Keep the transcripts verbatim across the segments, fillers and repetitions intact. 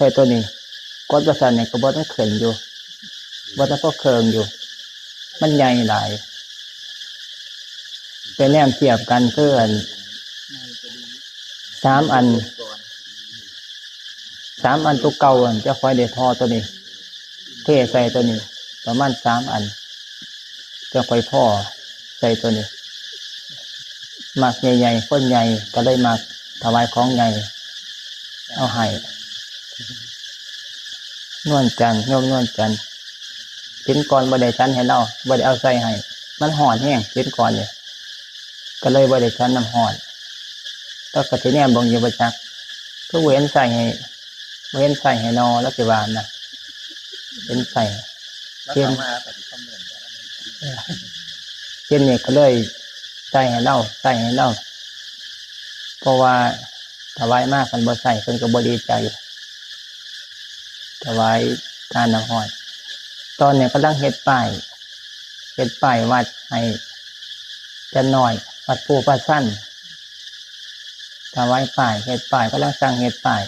ส่ตัวนี้ กดว่าซั่นนี่ก็บ่ทันขึ้นอยู่ บ่ทันพอเครื่องอยู่ มันใหญ่หลาย ไปแนมเทียบกันคืออัน สามอัน สามอันตัวเก่าอันจะค่อยได้ทอตัวนี้ เทใส่ตัวนี้ ประมาณสามอัน จะค่อยพอใส่ตัวนี้ มักใหญ่ๆ คนใหญ่ก็เลยมักถวายของใหญ่ เอาให้ นวลจันทร์ โยมนวลจันทร์ ศีลก่อนบ่ได้ฉันให้เรา บ่ได้เอาใส่ให้ มันฮ้อนแฮง ศีลก่อนนี่ ก็เลยบ่ได้ฉันน้ำฮ้อน แล้วก็สิแนมเบิ่งอยู่บ่จัก คือบ่เห็นใส่ให้ บ่เห็นใส่ให้นอ แล้วสิว่านะ เห็นใส่ แล้ว เห็น เขามาปฏิคอมเมนต์ เช่นนี้ก็เลยใส่ให้เรา ใส่ให้เรา เพราะว่าถวายมาคันบ่ใส่เพิ่นก็บ่ดีใจ ถวายทานน้ำฮ้อน ตอนนี้กำลังเฮ็ดป้าย เฮ็ดป้ายวัดให้อาจารย์น้อย วัดภูพระซัน ถวายป้าย เฮ็ดป้าย กำลังสั่งเฮ็ดป้าย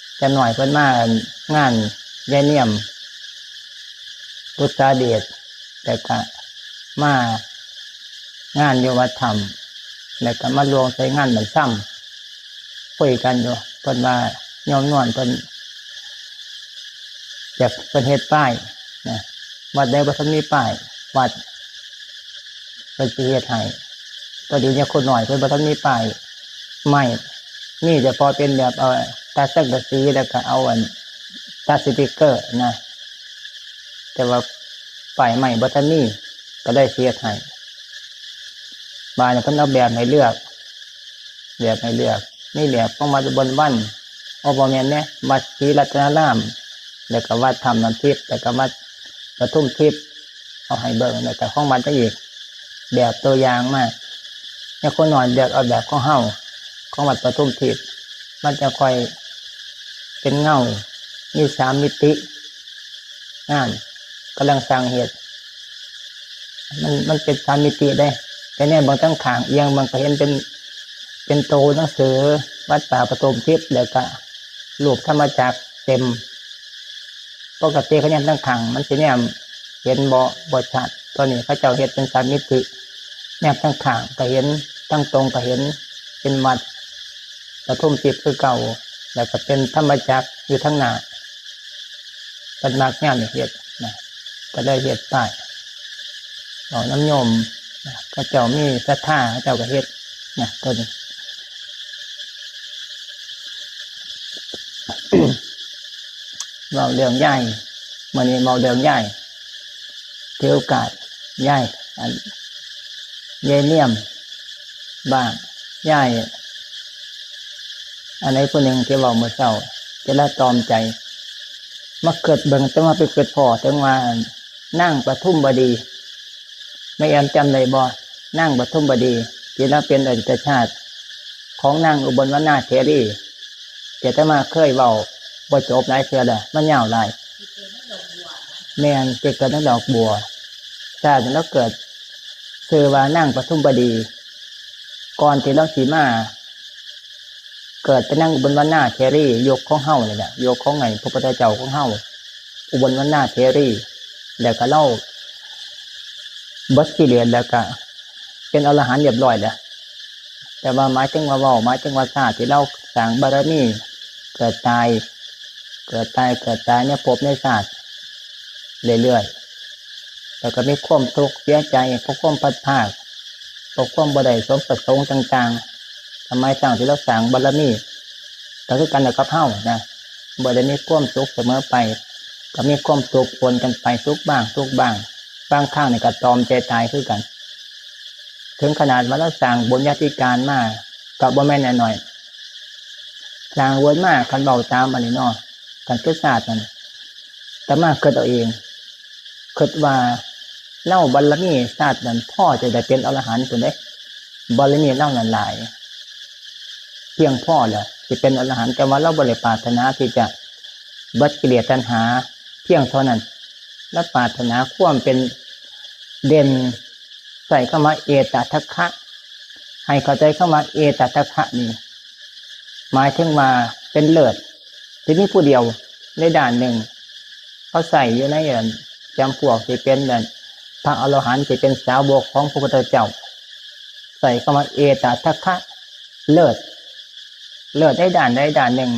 อาจารย์น้อยเพิ่นมางานยายเนียม บุษาเดช แล้วก็มางานอยู่วัดถ้ำ แล้วก็มาลวงใส่งานบัดซำ คุยกันอยู่ เพิ่นว่าโยมนวลเพิ่น อยากเพิ่นเฮ็ดป้ายนะ วัดใดบ่ทันมีป้าย วัดเพิ่นสิเฮ็ดให้ พอดีเนี่ยคนน้อยเพิ่นบ่ทันมีป้ายไม้ มีเฉพาะเป็นแบบ เอ่อ ตัดสังกะสี แล้วก็เอาอัน ตัดสติกเกอร์นะ แต่ว่าป้ายไม้บ่ทันมี ก็เลยสิเฮ็ดให้ บาดนี้เพิ่นเอาแบบให้เลือก แบบให้เลือก มีแบบของวัดอุบลวรรณ โอ้ บ่แม่นเด้ วัดศรีรัตนาราม แล้วก็วัดถ้ำน้ำทิพย์ แล้วก็วัดปทุมทิพย์ เอาให้เบิ่ง แล้วก็ของวัดอีก แบบตัวอย่างมา ให้คนน้อยเลือกเอาแบบของเฮา ของวัดปทุมทิพย์ มันจะค่อยเป็นเงา มีสามมิติ งาม กำลังสร้างเฮ็ด มัน มันเป็นสามมิติเด้ แต่เนี่ยบางทั้งข้างเอียง บางก็เห็นเป็น เป็นโตหนังสือวัดป่าปทุมทิพย์ แล้วก็รูปธรรมจักรเต็ม ปกติเขาเนี่ยทั้งข้างมันสิแนมเห็นบ่ บ่ชัด ตอนนี้เขาเจ้าเฮ็ดเป็นสามมิติ แนมทั้งข้างก็เห็น ทั้งตรงก็เห็น เป็นวัดปทุมทิพย์คือเก่า แล้วก็เป็นธรรมจักรอยู่ทางหน้า เพิ่นมักแนวนี้เฮ็ดนะ ก็เลยเฮ็ดป้าย เอานำโยมนะ เขาเจ้ามีศรัทธา เขาเจ้าก็เฮ็ดนะ ตัวนี้ เว้าเรื่องยาย มื้อนี้เว้าเรื่องยาย ถือโอกาส ยาย อัน ยายเนียม บ้าง ยาย อันไหนผู้หนึ่งที่เว้ามื้อเช้า จะละตอมใจ มาคิดเบิ่ง แต่ว่าไปคิดพ้อถึงว่า นางปทุมวดี แม่แอมจำได้บ่ นางปทุมวดี ที่ลาวเป็นอดีตชาติ ของนางอุบลวรรณาเถรี แต่อาตมาเคยเว้าบ่จบหลายเทื่อแล้ว มันยาวหลาย แม่น ที่เกิดในดอกบัว ชาตินั้นลาวเกิด ชื่อว่านางปทุมวดี ก่อนที่ลาวสิมา เกิดเป็นนางอุบลวรรณาเถรี ยุคของเฮานี่แหละ ยุคของไอ้พระพุทธเจ้าของเฮา อุบลวรรณาเถรี แล้วก็ลาวเบิดกิเลสแล้วก็เป็นอรหันต์เรียบร้อยแล้ว แต่ว่าหมายถึงว่าเว้า หมายถึงว่าชาติที่ลาวสร้างบารมี เกิดตาย เกิดตาย เกิดตายในภพในชาติ เรื่อยๆ แล้วก็มีความทุกข์เสียใจ เพราะความพลัดพราก เพราะความบ่ได้สมประสงค์ต่างๆ สมัยสร้างที่ลาวสร้างบารมี ก็คือกันกับเฮานะ บ่ได้มีความสุขเสมอไป ก็มีความทุกข์ปนกันไป สุขบ้าง ทุกข์บ้าง บางครั้งนี่ก็ตรอมใจตายคือกัน ถึงขนาดว่าลาวสร้างบุญญาธิการมา ก็บ่แม่นน้อยๆ สร้างบุญมา คันเว้าตามอันนี้เนาะ คันคือชาตินั้น อาตมาคิดเอาเอง คิดว่าลาวบารมีชาตินั้นพอจะได้เป็นอรหันต์พุ้นเด้ บารมีลาวนั้นหลาย เพียงพอแล้วสิเป็นอรหันต์ แต่ว่าลาวบ่ได้ปรารถนาที่จะเบิดกิเลสตัณหาเพียงเท่านั้น ลาวปรารถนาความเป็นเด่น ใช้คำว่าเอตทัคคะ ให้เข้าใจคำว่าเอตทัคคะนี่ หมายถึงว่าเป็นเลิศ ที่มีผู้เดียวในด้านหนึ่ง เขาใส่อยู่ในอันจำพวกที่เป็นอันพระอรหันต์ที่เป็นสาวกของพระพุทธเจ้า ใส่คำว่าเอตทัคคะ เลิศ เลิศในด้านใดด้านหนึ่ง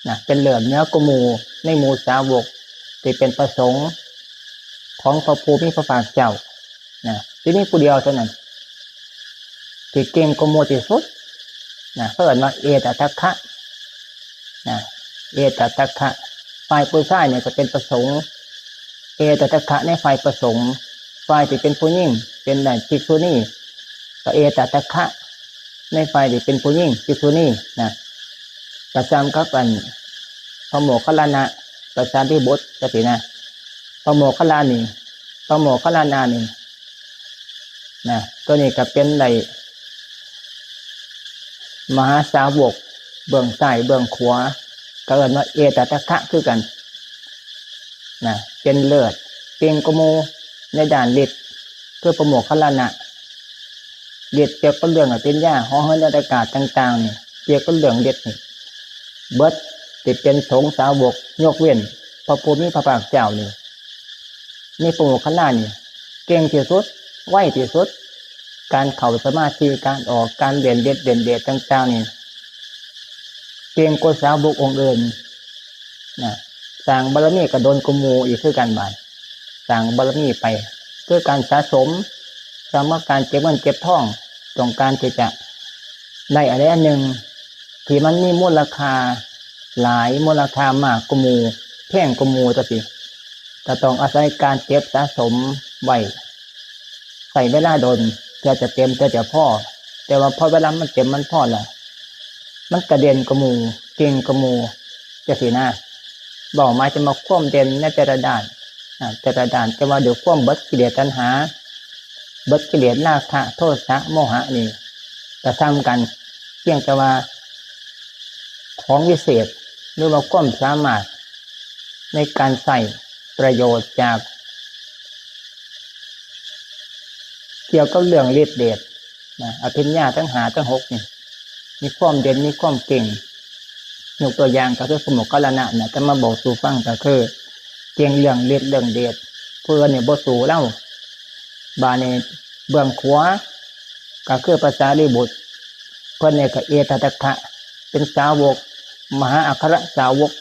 นะ เป็นเลิศเหนือกว่าหมู่ในหมู่สาวกที่เป็นพระสงฆ์ของพระผู้มีพระภาคเจ้านะ ที่มีผู้เดียวเท่านั้น ที่เก่งกว่าหมู่ที่สุดนะ เขาเอิ้นว่าเอตทัคคะนะเอตทัคคะ ฝ่ายผู้ชายเนี่ยจะเป็นพระสงฆ์ เอตทัคคะในฝ่ายพระสงฆ์ ฝ่ายที่เป็นผู้หญิงเป็นนายภิกษุณี ก็เอตทัคคะในฝ่ายที่เป็นผู้หญิงภิกษุณีนะ ก็ซ้ำกับอันพระโมคคัลลานะ พระสารีบุตรจังซี้นะ พระโมคคัลลานี่ พระโมคคัลลานะนี่นะ ตัวนี้ก็เป็นได้มหาสาวกเบื้องซ้ายเบื้องขวา ก็เอิ้นว่าเอตทัคคะคือกันนะ เป็นเลิศ เก่งกว่าหมู่ในด้านฤทธิ์ คือพระโมคคัลลานะ ฤทธิ์เกี่ยวกับเรื่องอภิญญา เหาะเหินในอากาศต่างๆนี่ เกี่ยวกับเรื่องฤทธิ์นี่ เบิดที่เป็นสงฆ์สาวก ยกเว้นพระผู้มีพระภาคเจ้านี่ มีพระโมคคัลลานี่ เก่งที่สุด ไวที่สุด การเข้าสมาธิ การออก การเล่นฤทธิ์เล่นเดชต่างๆนี่ เก่งกว่าสาวกองค์อื่นนะ สร้างบารมีก็โดนกว่าหมู่อีกคือกันบาด สร้างบารมีไป คือการสะสม สำหรับการเก็บเงินเก็บทอง ต้องการที่จะได้อะไรอันหนึ่ง ที่มันมีมูลค่าหลาย มูลค่ามากกว่าหมู่ แพงกว่าหมู่จังซี้ ก็ต้องอาศัยการเก็บสะสมไว้ ใช้เวลาโดน เพื่อจะเต็ม เพื่อจะพอ แต่ว่าพอเวลามันเต็มมันพอแล้ว มันก็เด่นกว่าหมู่ เก่งกว่าหมู่จังซี้นะ เว้าหมายถึงว่าความเด่นในแต่ละด้าน อ่า แต่ละด้าน แต่ว่าด้วยความเบิดกิเลสตัณหา เบิดกิเลสราคะ โทสะ โมหะนี่ ก็ซ้ำกัน เพียงแต่ว่า ของวิเศษ หรือว่าความสามารถในการใช้ประโยชน์จาก เกี่ยวกับเรื่องฤทธิ์เดชนะ อภิญญาทั้งห้าทั้งหกนี่ มีความเด่น มีความเก่ง ยกตัวอย่างก็คือพระโมคคัลลานะนะ แต่มาบอกสู่ฟังก็คือ เก่งเรื่องฤทธิ์เรื่องเดช เพิ่นนี่บ่สู้ลาว บาดนี้เบื้องขวา ก็คือพระสารีบุตร เพิ่นนี่ก็เอตทัคคะ เป็นสาวก มหาอัครสาวก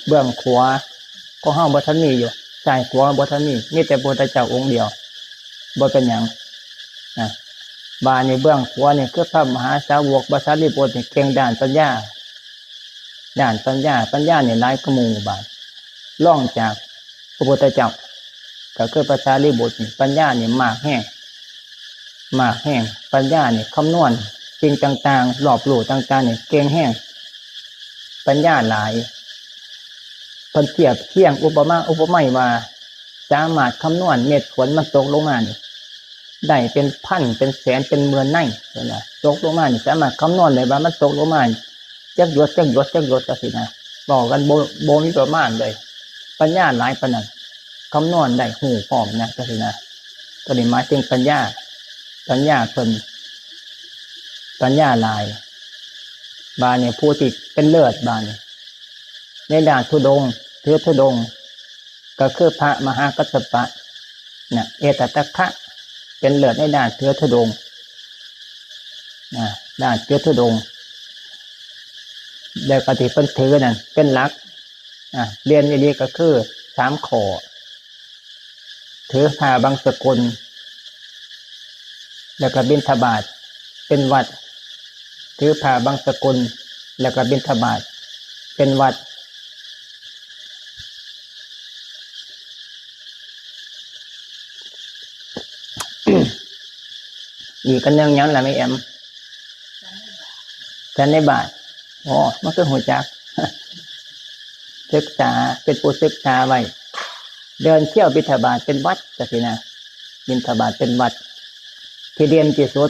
เบื้องขวาของเฮาบ่ทันมีอยู่ ซ้ายขวาบ่ทันมี มีแต่พระพุทธเจ้าองค์เดียว บ่เป็นหยังนะ บาดนี้เบื้องขวานี่คือพระมหาสาวกพระสารีบุตรนี่เก่งด้านปัญญา ด้านปัญญา ปัญญานี่หลายกว่าหมู่บาด รองจากพระพุทธเจ้า ก็คือพระสารีบุตรนี่ ปัญญานี่มากแฮง มากแฮง ปัญญานี่คำนวณสิ่งต่างๆ รอบรู้ต่างๆนี่เก่งแฮง ปัญญาหลาย เพิ่นเทียบเคียงอุปมาอุปไมยว่า สามารถคำนวณเม็ดฝนมันตกลงมานี่ ได้เป็นพันเป็นแสนเป็นหมื่นใน เพิ่นว่า ตกลงมานี่สามารถคำนวณได้ว่ามันตกลงมานี่ จักหยด จักหยด จักหยดจังซี้นะ เว้ากันบ่ บ่มีประมาณเลย ปัญญาหลายปานนั้น คำนวณได้ ฮู้พร้อมนะจังซี้นะ ตัวนี้หมายถึงปัญญา ปัญญาเพิ่น ปัญญาหลาย บาดนี้ผู้ที่เป็นเลิศบาดนี้ ในด้านธุดงค์ ถือธุดงค์ ก็คือพระมหากัสสปะนะ เอตทัคคะ เป็นเลิศในด้านถือธุดงค์นะ ด้านถือธุดงค์ แล้วก็ที่เพิ่นถือนั่นเป็นหลัก อ่ะ เด่นอีหลีก็คือสามข้อ ถือผ้าบังสกุล แล้วก็บิณฑบาตเป็นวัตร ถือผ้าบังสกุล แล้วก็บิณฑบาตเป็นวัตร อีกอันหนึ่งหยังล่ะแม่แอม ฉันในบาตร อ๋อ มันคือฮู้จัก ศึกษา เป็นผู้ศึกษาไว้ เดินเที่ยวบิณฑบาตเป็นวัตรจังซี้นะ บิณฑบาตเป็นวัตร ที่เด่นที่สุด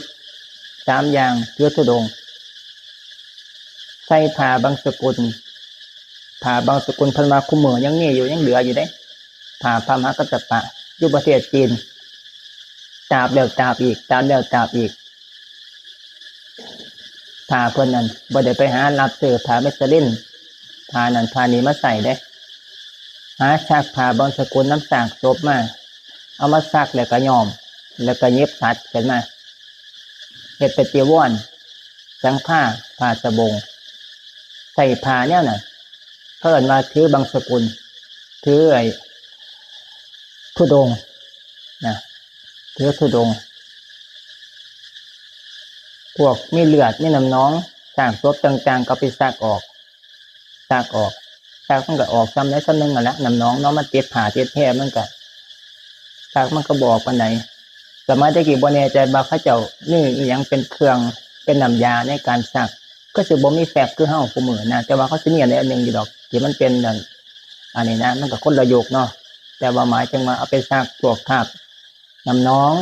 สามอย่าง ถือธุดงค์ ใส่ผ้าบังสกุล ผ้าบังสกุลเพิ่นว่าคุมื้อยังมีอยู่ ยังเหลืออยู่เด้ ผ้าพระมหากัสสปะ อยู่ประเทศจีน ตาบแล้วตาบอีก ตาบแล้วตาบอีก ผ้าเพิ่นนั่น บ่ได้ไปหารับซื้อผ้ามุสลิม ผ้านั่นผ้านี้มาใส่เด้ หาซักผ้าบังสกุลนำซากศพมา เอามาซักแล้วก็ย้อม แล้วก็เย็บตัดขึ้นมา เฮ็ดเป็นจีวร สังฆา ผ้าสบง ใส่ผ้าแนวนั้น เขาเอิ้นว่าถือบังสกุล ถือไอ้ธุดงค์นะ ถือธุดงค์ พวกมีเลือดมีน้ำหนอง ซากศพต่างๆ ก็ไปซักออก ซักออก ซักมันก็ออกส่ำใดส่ำหนึ่งนั่นละ น้ำหนองเนาะ มันติดผ้าติดแพร มันก็ ซักมันก็บ่ออกปานใด สมัยแต่กี้บ่แน่ใจว่าเขาเจ้ามีอิหยังเป็นเครื่อง เป็นน้ำยาในการซัก ก็สิบ่มีแฟบคือเฮาคุมื้อนะ แต่ว่าเขาสิมีอันใดอันหนึ่งอยู่ดอก ที่มันเป็นนั่น อันนี้นะ มันก็คนละยุคเนาะ แต่ว่าหมายถึงว่าเอาไปซักพวกคราบน้ำหนอง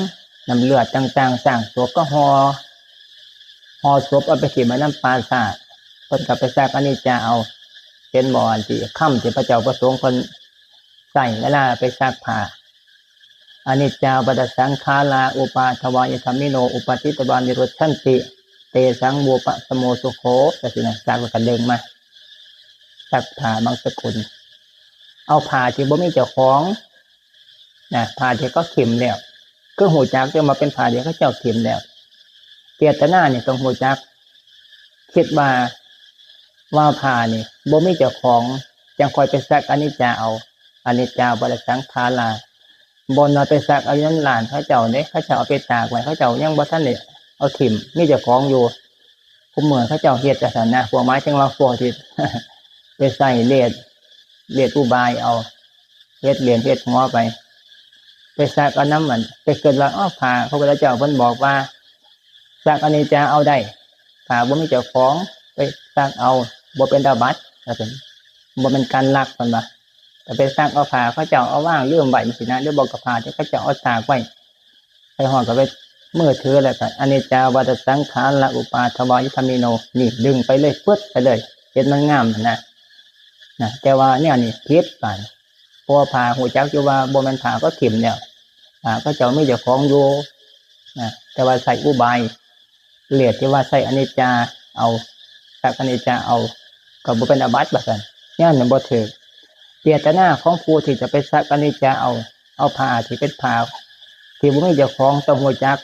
น้ำเลือดต่างๆ ซากศพก็ห่อ ห่อศพเอาไปถิ้มไว้นำป่าช้า เพิ่นก็ไปซักอนิจจาเอา เป็นบ่อนที่ค่ำที่พระเจ้าประสงค์เพิ่นใช้เวลาไปซักผ้า อนิจจาวัฏสังขารา อุปาทวายธรรมิโน อุปาทิตวานิรุชชันติ เตสังโวปะสโมสุโข จังซี้นะ ซักแล้วก็ดึงมา ซักผ้าบางสกุล เอาผ้าที่บ่มีเจ้าของนะ ผ้าที่เขาถิ้มแล้ว คือฮู้จักแต่ว่าเป็นผ้าที่เขาเจ้าถิ้มแล้ว เจตนานี่ต้องฮู้จัก คิดว่า ว่าผ้านี่บ่มีเจ้าของ จั่งค่อยไปซักอนิจจาเอา อนิจจาวัฏสังขารา บ่แม่นว่าไปซักเอาอยู่นำร้านเขาเจ้าเด้ เขาเจ้าเอาไปตากไว้ เขาเจ้ายังบ่ทันได้เอาถิ้ม มีเจ้าของอยู่ คุมื้อเขาเจ้าเฮ็ดจั่งซั้นนะ พวกหมายถึงว่าพวกที่ ไปใช้เล่ห์ เล่ห์อุบายเอา เฮ็ดเล่นเฮ็ดหัวไป ไปซักเอานำมัน ไปคิดว่า อ้อ ผ้าพระพุทธเจ้าเพิ่นบอกว่า ซักอนิจจาเอาได้ ผ้าบ่มีเจ้าของ ไปซักเอา บ่เป็นอาบัติ ว่าซั่น บ่แม่นการลัก เพิ่นว่า ก็ไปซักเอาผ้าเขาเจ้าเอาวางลืมไว้จังซี้นะ หรือบ่ก็ผ้าที่เขาเจ้าเอาตากไว้ ไปฮอดก็ไปมือถือแล้วก็ อนิจจาวัฏสังขารา อุปาทวายธรรมิโน นี่ดึงไปเลย ปึ๊ดไปเลย เห็นมันงามหั่นนะ นะ แต่ว่าแนวนี้ผิดไป เพราะว่าผ้าฮู้จักอยู่ว่าบ่แม่นผ้าเขาถิ้มแล้ว ผ้าเขาเจ้ามีเจ้าของอยู่ นะ แต่ว่าใช้อุบาย เล่ห์ที่ว่าใช้อนิจจาเอา ซักอนิจจาเอา ก็บ่เป็นอาบัติว่าซั่น แนวนั้นบ่ถืก เจตนาของผู้ที่จะไปซักอนิจจาเอา เอาผ้าที่เป็นผ้าที่บ่มีเจ้าของต้องฮู้จัก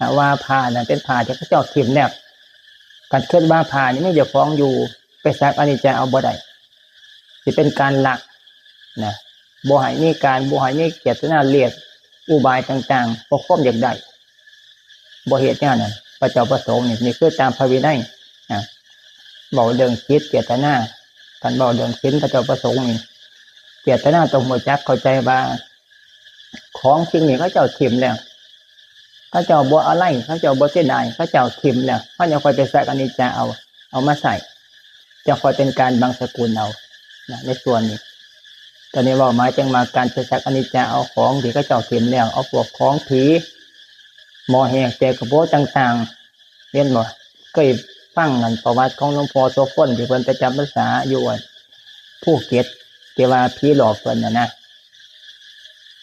นะ ว่าผ้านั้นเป็นผ้าที่เขาเจ้าถิ้มแล้ว คันคิดว่าผ้านี้มีเจ้าของอยู่ ไปซักอนิจจาเอาบ่ได้ สิเป็นการลักนะ บ่ให้มีการ บ่ให้มีเจตนาเล่ห์อุบายต่างๆ เพราะความอยากได้ บ่เฮ็ดแนวนั้น พระเจ้าประสงค์นี่ นี่คือตามพระวินัยนะ เว้าเรื่องจิตเจตนา คันเว้าเรื่องศีลพระเจ้าประสงค์นี่ เจตนาต้องฮู้จักเข้าใจว่า ของสิ่งนี้เขาเจ้าถิ้มแล้ว เขาเจ้าบ่อาลัย เขาเจ้าบ่เสียดาย เขาเจ้าถิ้มแล้ว เขายังค่อยไปซักอนิจจาเอา เอามาใช้ จะค่อยเป็นการบังสกุลเอา นะ ในส่วนนี้ ตอนนี้เว้าหมายถึงว่าการไปซักอนิจจาเอาของที่เขาเจ้าถิ้มแล้ว เอาพวกของผี หม้อแห้งแตกกระโปงต่างๆ เห็นบ่ เคยฟังนั่นประวัติของหลวงพ่อโสพลที่เพิ่นไปจำพรรษาอยู่อันภูเก็ต ที่ว่าผีหลอกเพิ่นน่ะนะ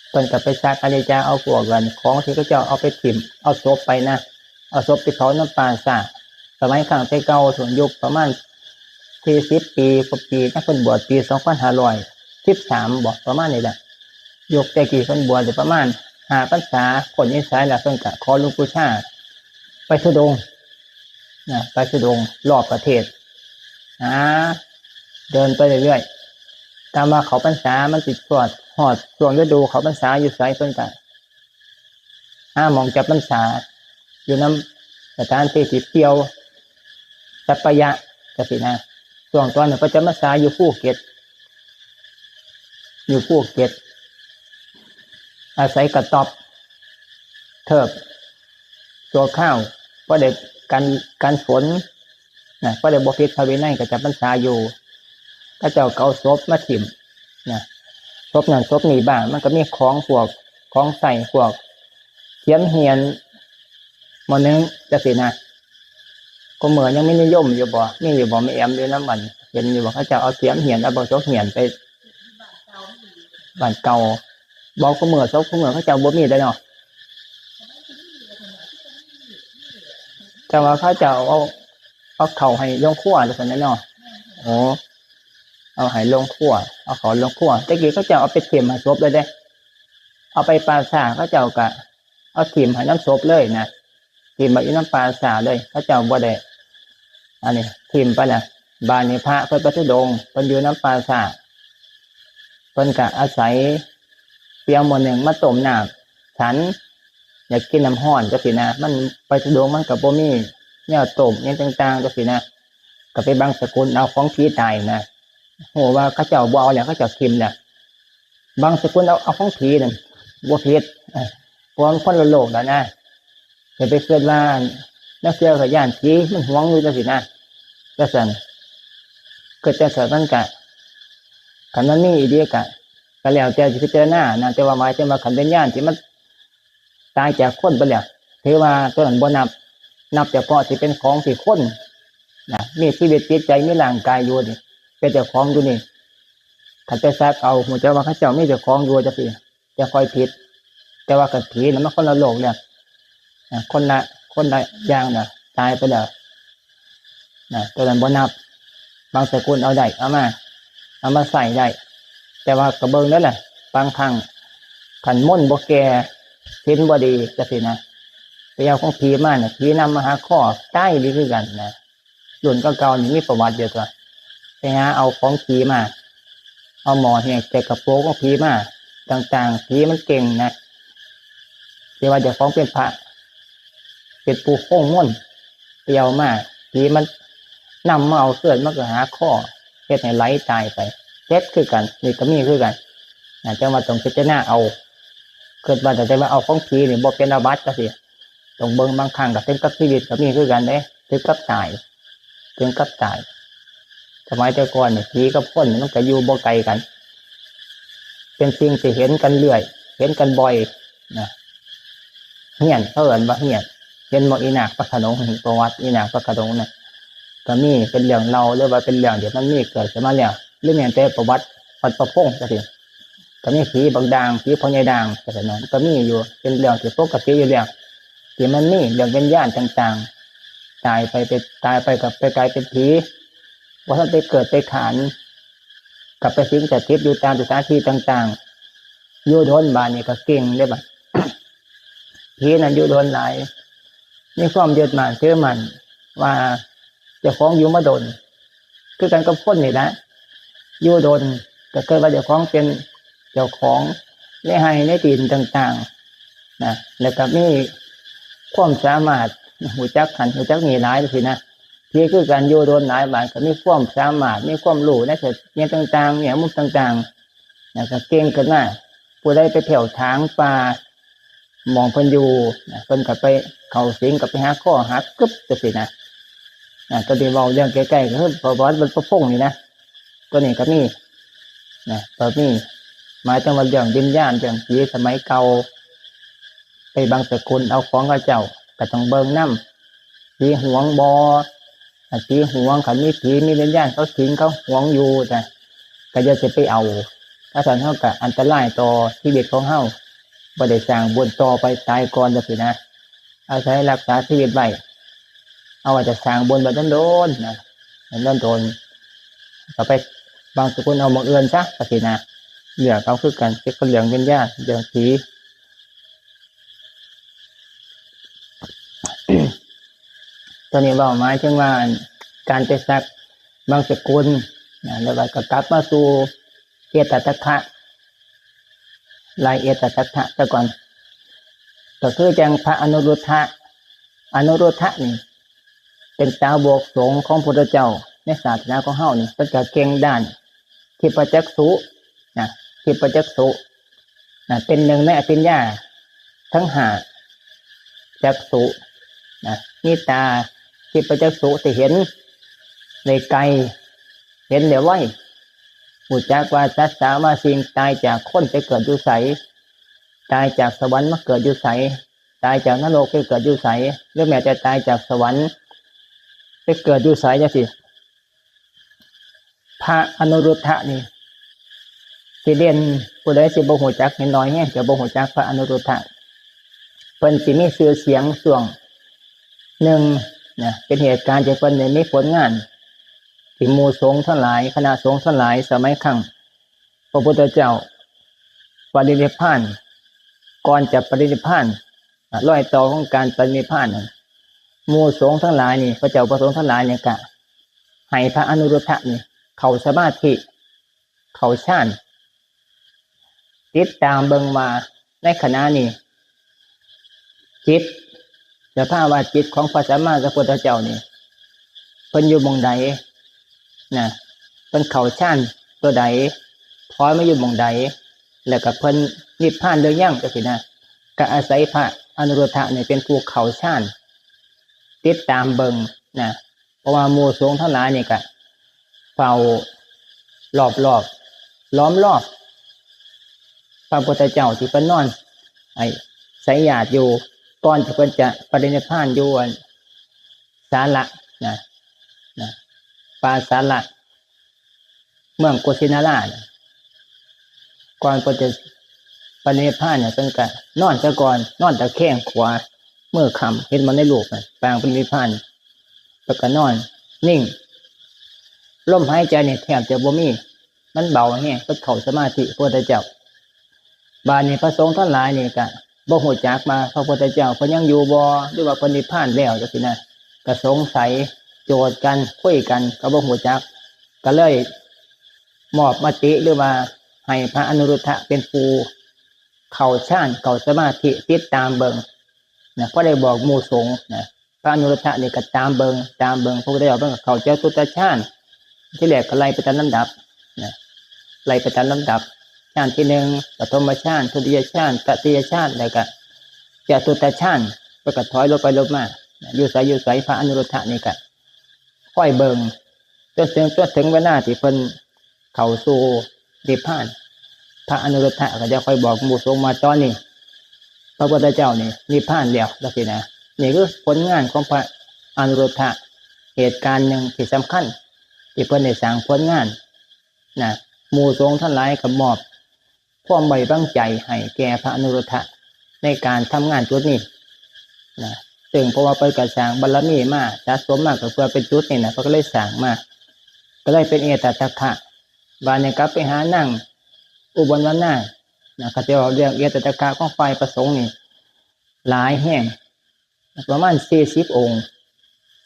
เพิ่นก็ไปซักอนิจจาเอาพวกอันของที่เขาเจ้าเอาไปถิ้ม เอาศพไปนะ เอาศพไปเผานำป่าช้า สมัยครั้งแต่เก่า ช่วงยุคประมาณสี่สิบปีกว่าปีนะ เพิ่นบวชปีสองพันห้าร้อยสิบสามบ่ ประมาณนี้แหละ ยุคแต่กี้เพิ่นบวชอยู่ประมาณห้าพรรษา พ้นพรรษาแล้วเพิ่นก็ขอหลวงปู่ชา ไปธุดงค์นะ ไปธุดงค์รอบประเทศ อ่า เดินไปเรื่อยๆ ตามว่าเข้าพรรษามันสิฮอด ฮอดช่วงฤดูเข้าพรรษาอยู่ไส เพิ่นก็หาหม่องจำพรรษา อยู่นำสถานที่ที่เที่ยว สัปปายะ จังซี้นะ ช่วงตอนนั้นเพิ่นจำพรรษาอยู่ภูเก็ต อยู่ภูเก็ต อาศัยกระต๊อบเทิบชั่วคราว พอได้กัน กันฝนนะ พอได้บ่ผิดพระวินัยก็จำพรรษาอยู่ เขาเจ้าก็เอาศพมาถิ้มนะ ศพนั่นศพนี่บ้าง มันก็มีของพวก ของใช้พวก เสียมเหียน หม้อนึ่งจังซี้นะ คุมื้อยังมีนิยมอยู่บ่ มีอยู่บ่ แม่แอมอยู่นำ อัน เห็นอยู่บ่ เขาเจ้าเอาเสียมเหียน เอาบักจกเหียนไปบ้านเก่า บ่ คุมื้อ ศพคุมื้อเขาเจ้าบ่มีแล้วเนาะ แต่ว่าเขาเจ้าเอา เอาเข้าให้โรงครัวจังซี้นะเนาะ โอ้ เอาให้ลงครัว เอาเขาลงครัว แต่กี้เขาเจ้าเอาไปถิ่มให้ศพเลยเด้ เอาไปป่าช้า เขาเจ้าก็เอาถิ่มให้นำศพเลยนะ ถิ่มไว้อยู่นำป่าช้าเลย เขาเจ้าบ่ได้ อันนี้ถิ่มไปแล้ว บาดนี้พระเพิ่นไปธุดงค์ เพิ่นอยู่นำป่าช้า เพิ่นก็อาศัยเปียงหม้อหนึ่งมาต้มน้ำฉัน อยากกินน้ำร้อนจังซี้นะ มันไปธุดงค์มันก็บ่มีแนวต้มหยังต่างๆจังซี้นะ ก็ไปบังสกุลเอาของผีตายนะ ฮู้ว่าเขาเจ้าบ่เอาแล้ว เขาเจ้าถิ่มแล้ว บังสกุลเอา เอาของผีนั่นบ่ผิด เออ เพราะมันคนละโลกแล้วนะ อย่าไปคิดว่านักเชื่อก็ย้านผี มันหวงอยู่จังซี้นะ จังซั่น คิดจังซั่นมันก็ คันมันมีอีหลีก็ ก็แล้วแต่สิพิจารณานะ แต่ว่าหมายถึงว่าคันวิญญาณที่มันตายจากคนไปแล้ว ถือว่าตัวนั้นบ่นับ นับเฉพาะที่เป็นของที่คนนะ มีชีวิตจิตใจ มีร่างกายอยู่นี่ เป็นเจ้าของอยู่นี่ คันไปสักเอา ฮู้จักว่าเขาเจ้ามีเจ้าของอยู่จังซี้ จะค่อยผิด แต่ว่ากับผีน่ะมันคนละโลกแล้วนะ คนละ คนละอย่างน่ะ ตายไปแล้วนะ ตัวนั้นบ่นับ บังสกุลเอาได้ เอามา เอามาใช้ได้ แต่ว่าก็เบิ่งเด้อล่ะ บางครั้งคันมนต์บ่แก่ ศีลบ่ดีจังซี้นะ ไปเอาของผีมาน่ะ ผีนำมาหาข้อ ตายอีหลีคือกันนะ รุ่นเก่าๆนี่มีประวัติอยู่ตั๊ว ไปหาเอาของผีมา เอาหม้อแห้งใส่กระโปรงของผีมา ต่างๆ ผีมันเก่งนะ ที่ว่าเจ้าของเป็นพระ เป็นผู้คงมนต์ ไปเอามา ผีมันนำมาเอาเสื้อ มันก็หาข้อ เฮ็ดให้ไหลตายไป เฮ็ดคือกัน นี่ก็มีคือกันนะ จังว่าต้องพิจารณาเอา คิดว่าแต่ว่าเอาของผีนี่บ่เป็นอาบัติจังซี้ ต้องเบิ่ง บางครั้งก็ถึงกับชีวิตก็มีคือกันเด้ ถึงกับตาย ถึงกับตาย สมัยแต่ก่อนนี่ผีกับคนนี่มันก็อยู่บ่ไกลกัน เป็นสิ่งที่เห็นกันเรื่อย เห็นกันบ่อยนะ เฮี้ยน เขาเอิ้นว่าเฮี้ยน เห็นบ่ อีนากพระโขนง ประวัติอีนากพระโขนงน่ะ ก็มีเป็นเรื่องเล่า หรือว่าเป็นเรื่องที่มันมีเกิดขึ้นมาแล้ว หรือแม้แต่ประวัติวัดประพงษ์จังซี้ ก็มีผีบักด่าง ผีพ่อใหญ่ด่างจังซี้นะ ก็มีอยู่ เป็นเรื่องที่ปกติอยู่แล้ว ที่มันมีเรื่องวิญญาณต่างๆ ตายไป ไป ตายไปก็ไปกลายเป็นผี บ่ทันได้เกิดไปขาน ก็ไปสิงสถิตอยู่ตามสถานที่ต่างๆ อยู่โดน บาดนี้ก็เก่งเด้บัด ผีนั่นอยู่โดนหลาย มีความยึดมั่นถือมั่นว่าเจ้าของอยู่มาโดน คือกันกับคนนี่แหละ อยู่โดนก็คิดว่าเจ้าของเป็นเจ้าของในไฮ่ในดินต่างๆนะ แล้วก็มีความสามารถ ฮู้จักหั้นฮู้จักนี่หลายจังซี้นะ ผีคือกัน อยู่โดนหลาย บาดก็มีความสามารถ มีความรู้ในเรื่องต่างๆ แง่มุมต่างๆ นะ ก็เก่งขึ้นมา ผู้ใดไปเที่ยวถางป่า หม่องเพิ่นอยู่นะ เพิ่นก็ไปเข้าสิง ก็ไปหาข้อหากึบจังซี้นะ นะ ตัวนี้เว้าเรื่องใกล้ๆ ก็คือประวัติวัดประพงษ์นี่นะ ตัวนี้ก็มีนะ ก็มี หมายถึงว่าเรื่องวิญญาณ เรื่องผีสมัยเก่า ไปบังสกุลเอาของเขาเจ้า ก็ต้องเบิ่งนำ ผีหวงบ่ ถ้าผีหวง คันมีผีมีวิญญาณเขาสิงเขาหวงอยู่นะ ก็อย่าสิไปเอา ถ้าซั่นเฮาก็อันตรายต่อชีวิตของเฮา บ่ได้สร้างบุญต่อไป ตายก่อนจังซี้นะ อาศัยรักษาชีวิตไว้ เอาไว้จะสร้างบุญไว้โดนๆนะ โดนๆ ก็ไปบังสกุลเอาหม่องอื่นซะจังซี้นะ เลือกเอาคือกัน เกี่ยวกับเรื่องวิญญาณ เรื่องผี ตัวนี้เว้าหมายถึงว่าการไปสักบังสกุลนะ แล้วก็กลับมาสู่เอตทัคคะ ไล่เอตทัคคะซะก่อน ก็คือจั่งพระอนุรุทธะ อนุรุทธะนี่ เป็นสาวกสงฆ์ของพระพุทธเจ้า ในศาสนาของเฮานี่ เพิ่นก็เก่งด้านทิพจักษุนะ ทิพจักษุนะ เป็นหนึ่งในอภิญญาทั้งห้า จักษุนะ มีตาทิพจักษุที่เห็นได้ไกล เห็นได้ไว ฮู้จักว่าสัตว์สาว่าสิ่งตายจากคนไปเกิดอยู่ไส ตายจากสวรรค์มาเกิดอยู่ไส ตายจากนรกไปเกิดอยู่ไส หรือแม้แต่ตายจากสวรรค์ไปเกิดอยู่ไสจังซี้ พระอนุรุทธะนี่ สิเด่น ผู้ใดสิบ่ฮู้จัก นิดหน่อยแฮงจะบ่ฮู้จักพระอนุรุทธะ เพิ่นสิมีชื่อเสียงช่วงหนึ่งนะ เป็นเหตุการณ์ที่เพิ่นได้มีผลงาน ที่หมู่สงฆ์ทั้งหลาย คณะสงฆ์ทั้งหลาย สมัยครั้งพระพุทธเจ้าปรินิพพาน ก่อนจะปรินิพพาน อ่ะ รอยต่อของการปรินิพพานน่ะ หมู่สงฆ์ทั้งหลายนี่ พระเจ้าประสงค์ทั้งหลายเนี่ยก็ให้พระอนุรุทธะนี่เข้าสมาธิ เข้าฌาน ติดตามเบิ่งว่าในขณะนี้ จิต สภาวะจิตของพระสัมมาสัมพุทธเจ้านี่ เพิ่นอยู่หม่องใดนะ เพิ่นเข้าฌานตัวใด ถอยมาอยู่หม่องใด แล้วก็เพิ่นนิพพานหรือยังจังซี้นะ ก็อาศัยพระอนุรุทธะนี่เป็นผู้เข้าฌาน ติดตามเบิ่งนะ เพราะว่าหมู่สงฆ์ทั้งหลายนี่ก็เฝ้ารอบๆ ล้อมรอบ พระพุทธเจ้าที่เพิ่นนอนไอ้ไสยญาติอยู่ ก่อนที่เพิ่นจะปรินิพพานอยู่อันสาละนะ นะ ป่าสาละ เมืองกุสินารานะ ก่อนเพิ่นจะปรินิพพานเนี่ย เพิ่นก็นอนซะก่อน นอนตะแคงขวา มื้อค่ำ เห็นบ่ในรูปน่ะ ปางปรินิพพาน แล้วก็นอนนิ่ง ลมหายใจนี่แทบจะบ่มี มันเบาแฮง เพิ่นเข้าสมาธิพระพุทธเจ้า บาดนี้พระสงฆ์ทั้งหลายนี่ก็บ่ฮู้จักว่าพระพุทธเจ้าเพิ่นยังอยู่บ่ หรือว่าเพิ่นนิพพานแล้วจังซี้นะ ก็สงสัย โจทย์กัน คุยกัน ก็บ่ฮู้จัก ก็เลยมอบมติ หรือว่าให้พระอนุรุทธะเป็นผู้เข้าฌาน เข้าสมาธิ ติดตามเบิ่งนะ พอได้บอกหมู่สงฆ์นะ พระอนุรุทธะนี่ก็ตามเบิ่ง ตามเบิ่ง พระพุทธเจ้าเพิ่นก็เข้าจตุตฌาน ที่แรกก็ไล่ไปตามลำดับนะ ไล่ไปตามลำดับ ฌานที่หนึ่ง ปฐมฌาน ทุติยฌาน ตติยฌาน แล้วก็จตุตฌาน เพิ่นก็ถอยลงไปลงมานะ อยู่ไสอยู่ไส พระอนุรุทธะนี่ก็คอยเบิ่ง จนถึง จนถึงเวลาที่เพิ่นเข้าสู่นิพพาน พระอนุรุทธะก็จะคอยบอกหมู่สงฆ์ว่า ตอนนี้พระพุทธเจ้านี่นิพพานแล้วจังซี้นะ นี่คือผลงานของพระอนุรุทธะ เหตุการณ์หนึ่งที่สำคัญ ที่เพิ่นได้สร้างผลงานนะ หมู่สงฆ์ทั้งหลายก็มอบความไว้วางใจให้แก่พระอนุรุทธะในการทำงานจุดนี้นะ ซึ่งเพราะว่าเพิ่นก็สร้างบารมีมา สะสมมาก็เพื่อเป็นจุดนี้นะ เพิ่นก็เลยสร้างมา ก็เลยเป็นเอตทัคคะ บาดนี้กลับไปหานางอุบลวรรณานะ เขาเจ้าเรื่องเอตทัคคะของฝ่ายพระสงฆ์นี่หลายแฮง ประมาณสี่สิบองค์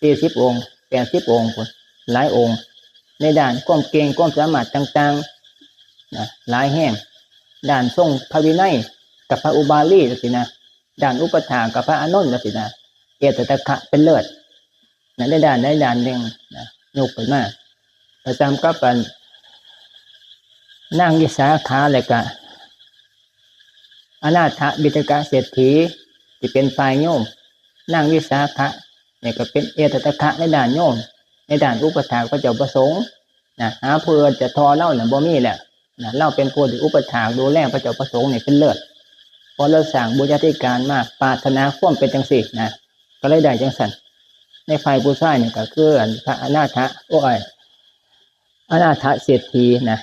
สี่สิบองค์ แปดสิบองค์พุ้น หลายองค์ ในด้านความเก่งความสามารถต่างๆนะ หลายแฮง ด้านทรงพระวินัยกับพระอุบาลีจังซี้นะ ด้านอุปัฏฐากกับพระอานนท์จังซี้นะ เอตทัคคะเป็นเลิศนะ ในด้านใดด้านหนึ่งนะ ยกขึ้นมา ประจำกับอันนางวิสาขา แล้วก็ อนาถบิณฑกเศรษฐี ที่เป็นฝ่ายโยม นางวิสาขะนี่ก็เป็นเอตทัคคะในด้านโยม ในด้านอุปัฏฐากพระเจ้าประสงค์นะ หาผู้อื่นจะทอเลาน่ะบ่มีแล้วนะ เลาเป็นผู้ที่อุปัฏฐากดูแลพระเจ้าประสงค์นี่เป็นเลิศ เพราะเลาสร้างบุญญาธิการมา ปรารถนาความเป็นจังซี่นะ ก็เลยได้จังซั่น ในฝ่ายผู้ชายนี่ก็คืออันพระอนาถะ โอ้ย อนาถเศรษฐีนะ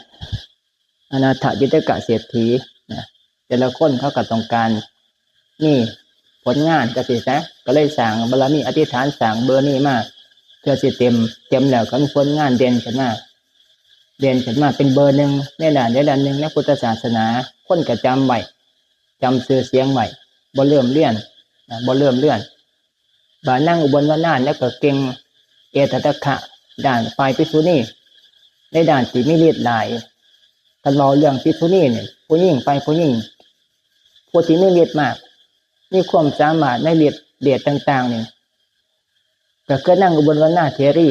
อนาถบิณฑกเศรษฐีนะ แต่ละคนเขาก็ต้องการมีผลงานจังซี้นะ ก็เลยสร้างบารมี อธิษฐานสร้างเบอร์นี้มา เพื่อสิเต็ม เต็มแล้วก็มีผลงานเด่นขึ้นมา เด่นขึ้นมาเป็นเบอร์หนึ่งในด้านใดด้านหนึ่งในพุทธศาสนา คนก็จำไว้ จำชื่อเสียงไว้ บ่ลืมเลือนนะ บ่ลืมเลือน บาดนางอุบลวรรณาเนี่ยก็เก่งเอตทัคคะด้านฝ่ายภิกษุณี ในด้านที่มีฤทธิ์หลาย คันเว้าเรื่องภิกษุณีนี่ ผู้หญิง ฝ่ายผู้หญิง ผู้ที่มีฤทธิ์มาก มีความสามารถในฤทธิ์เดชต่างๆนี่ ก็คือนางอุบลวรรณาเถรี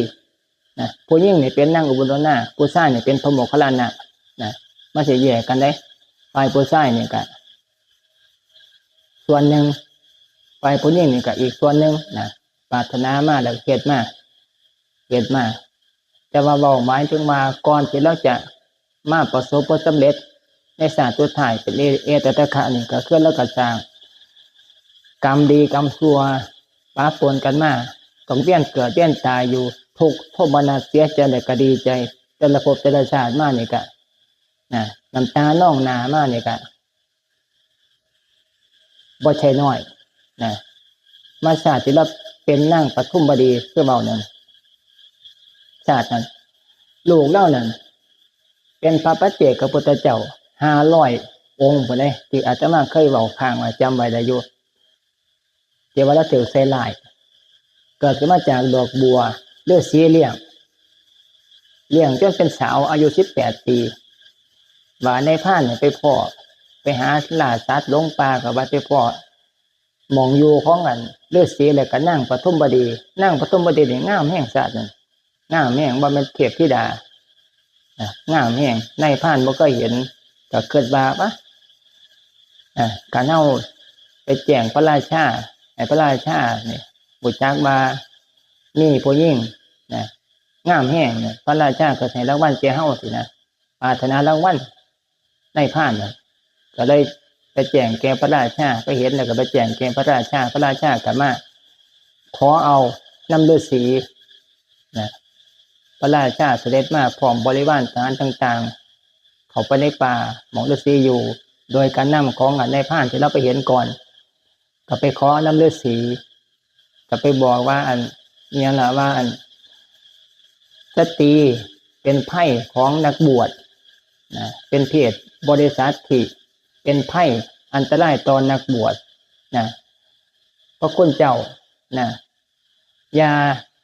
นะ ผู้หญิงนี่เป็นนางอุบลวรรณา ผู้ชายนี่เป็นพระโมคคัลลานะนะ มันสิแยกกันเด้ ฝ่ายผู้ชายนี่ก็ส่วนหนึ่ง ฝ่ายผู้หญิงนี่ก็อีกส่วนหนึ่งนะ ปรารถนามาแล้วเฮ็ดมา เฮ็ดมา แต่ว่าเว้าหมายถึงว่าก่อนที่เลาจะมาประสบผลสำเร็จในชาติสุดท้ายเป็นเอ เอตทัคคะนี่ ก็คือเลาก็สร้างกรรมดีกรรมชั่วปะปนกันมา ต้องเวียนเกิดเวียนตายอยู่ ทุกข์โทมนัสเสียใจแล้วก็ดีใจ แต่ละภพแต่ละชาติมานี่ก็นะ น้ำตานองหน้ามานี่ก็ บ่ใช่น้อยนะ มาชาติที่เลาเป็นนางปทุมวดีคือเว้านั่น ชาตินั้น ลูกลาวนั่น เป็นพระปัจเจกพุทธเจ้าห้าร้อยองค์พุ้นเด้ ที่อาตมาเคยเว้าค้างไว้ จำไว้ได้อยู่ ที่ว่าลาวถืกใส่ร้าย เกิดขึ้นมาจากดอกบัว ฤๅษีเลี้ยง เลี้ยงจนเป็นสาวอายุสิบแปดปี ว่านายพรานเนี่ยไปพ้อ ไปหาล่าสัตว์หลงป่า ก็ว่าไปพ้อ หม่องอยู่ของอันฤๅษี แล้วก็นางปทุมวดี นางปทุมวดีนี่งามแฮง ชาตินั้น งามแฮง บ่แม่นเทพธิดา นะ งามแฮง นายพรานบ่เคยเห็น ก็คิดว่า ปะ อ่า คันเฮาไปแจ้งพระราชา ให้พระราชานี่รู้จักว่ามีผู้หญิงนะ งามแฮงเนี่ย พระราชาก็ให้รางวัลแก่เฮาสินะ ปรารถนารางวัล นายพรานน่ะ ก็เลยไปแจ้งแก่พระราชา ไปเห็นแล้วก็ไปแจ้งแก่พระราชา พระราชาก็มาขอเอานำฤๅษีนะ พระราชาเสด็จมาพร้อมบริวารทหารต่างๆ เข้าไปในป่าหม่องฤๅษีอยู่ โดยการนำของนายพรานที่ลาวไปเห็นก่อน ก็ไปขอนำฤๅษี ก็ไปบอกว่าอัน เนี่ยล่ะว่าอัน สตรีเป็นภัยของนักบวชนะ เป็นเพศบริษัทที่เป็นภัยอันตรายต่อนักบวชนะ พระคุณเจ้านะ อย่า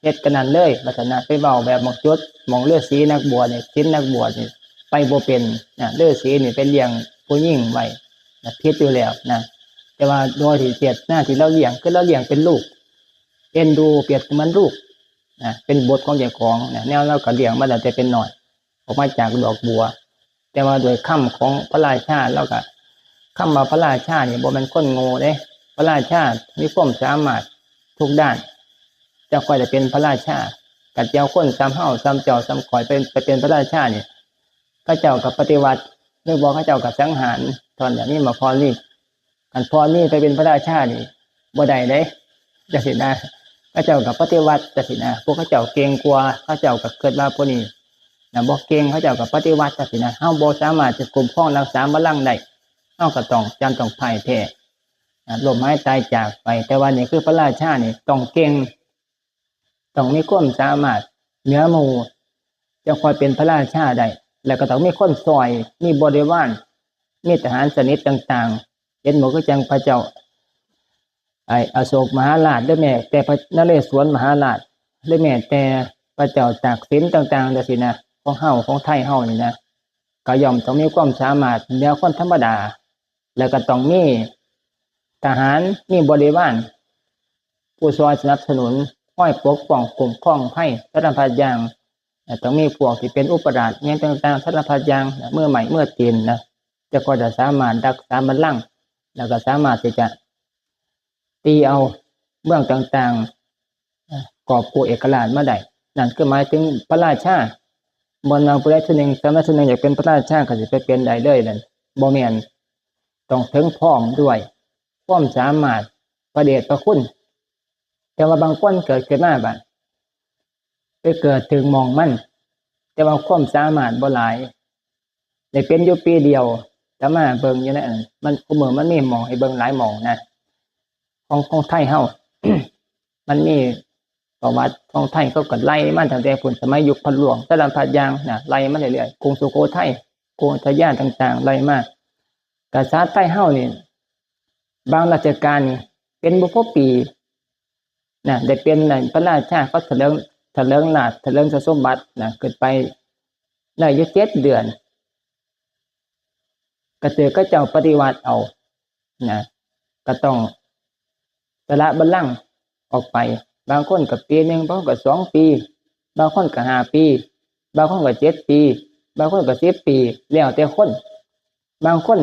เฮ็ดกันนั้นเลย ว่าซั่นนะ ไปเว้าแบบหม่องจุด หม่องฤๅษีนักบวชนี่ ศีลนักบวชนี่ ไปบ่เป็นนะ ฤๅษีนี่ไปเลี้ยงผู้หญิงไว้นะ ผิดอยู่แล้วนะ แต่ว่าโดยที่เจตนาที่ลาวเลี้ยง คือลาวเลี้ยงเป็นลูก เอ็นดูเปรียบเสมือนลูกนะ เป็นบุตรของเจ้าของนะ แนวลาวก็เลี้ยงมาตั้งแต่เป็นน้อย ออกมาจากดอกบัว แต่ว่าโดยคำของพระราชา ลาวก็ คำว่าพระราชานี่บ่แม่นคนโง่เด้ พระราชามีความสามารถทุกด้าน จั่งค่อยได้เป็นพระราชา คันสิเอาคนส่ำเฮา ส่ำเจ้า ส่ำข้อยไป ไปเป็นพระราชานี่ เขาเจ้าก็ปฏิวัติ หรือบ่เขาเจ้าก็สังหาร ตอนนี้มาพอนี่ คันพอนี่ไปเป็นพระราชานี่ บ่ได้เด้ จั่งซี้นะ เขาเจ้าก็ปฏิวัติจั่งซี้นะ พวกเขาเจ้าเก่งกว่า เขาเจ้าก็คิดว่าพวกนี้นะ บ่เก่ง เขาเจ้าก็ปฏิวัติจั่งซี้นะ เฮาบ่สามารถจะคุ้มครองรักษาบัลลังก์ได้ เฮาก็ต้อง จำต้องพ่ายแพ้นะ ล้มหายตายจากไป แต่ว่านี่คือพระราชานี่ต้องเก่ง ต้องมีความสามารถเหนือหมู่ จั่งค่อยเป็นพระราชาได้ แล้วก็ต้องมีคนซ่อย มีบริวาร มีทหารสนิทต่างๆ เห็นบ่ คือจั่งพระเจ้า ไอ้อโศกมหาราช หรือแม้แต่พระนเรศวรมหาราช หรือแม้แต่พระเจ้าตากสินต่างๆ จั่งซี้นะ ของเฮา ของไทยเฮานี่นะ ก็ย่อมต้องมีความสามารถเหนือคนธรรมดา แล้วก็ต้องมีทหาร มีบริวาร ผู้ซ่อยสนับสนุน คอยปกป้องคุ้มครองภัยสารพัดอย่าง ต้องมีพวกที่เป็นอุปราชอิหยังต่างๆ สารพัดอย่าง มือไม้มือตีนนะ จั่งค่อยจะสามารถรักษาบัลลังก์ แล้วก็สามารถที่จะตีเอาเมืองต่างๆ กอบกู้เอกราชมาได้ นั่นคือหมายถึงพระราชา บ่แม่นว่าผู้ใดผู้หนึ่ง สำนักผู้หนึ่งอยากเป็นพระราชาก็สิไปเป็นได้เลยนั่น บ่แม่น ต้องถึงพร้อมด้วยความสามารถ พระเดชพระคุณ แต่ว่าบางคนเกิดขึ้นมาบัด ไปเกิดถึงหม่องมัน แต่ว่าความสามารถบ่หลาย ได้เป็นอยู่ปีเดียว แต่มาเบิ่งอยู่ในอัน มัน คุมื้อมันมีหม่องให้เบิ่งหลายหม่องนะ ของ ของไทยเฮา มันมีประวัติของไทย เขาก็ไล่มาตั้งแต่พุ้น สมัยยุคพระหลวง สารพัดอย่างนะ ไล่มาเรื่อยๆ กรุงสุโขทัย กรุงอยุธยาต่างๆ ไล่มา กษัตริย์ไทยเฮานี่ บางรัชกาลนี่เป็นบ่พอปีนะ ได้เป็นนั่นพระราชา เขาเถลิง เถลิงราช เถลิงสมบัตินะ ขึ้นไปได้อยู่เจ็ดเดือน ก็ถือเขาเจ้าปฏิวัติเอานะ ก็ต้องสละบัลลังก์ออกไป บางคนก็ปีหนึ่ง บางคนก็สองปี บางคนก็ห้าปี บางคนก็เจ็ดปี บางคนก็สิบปี แล้วแต่คน บางคน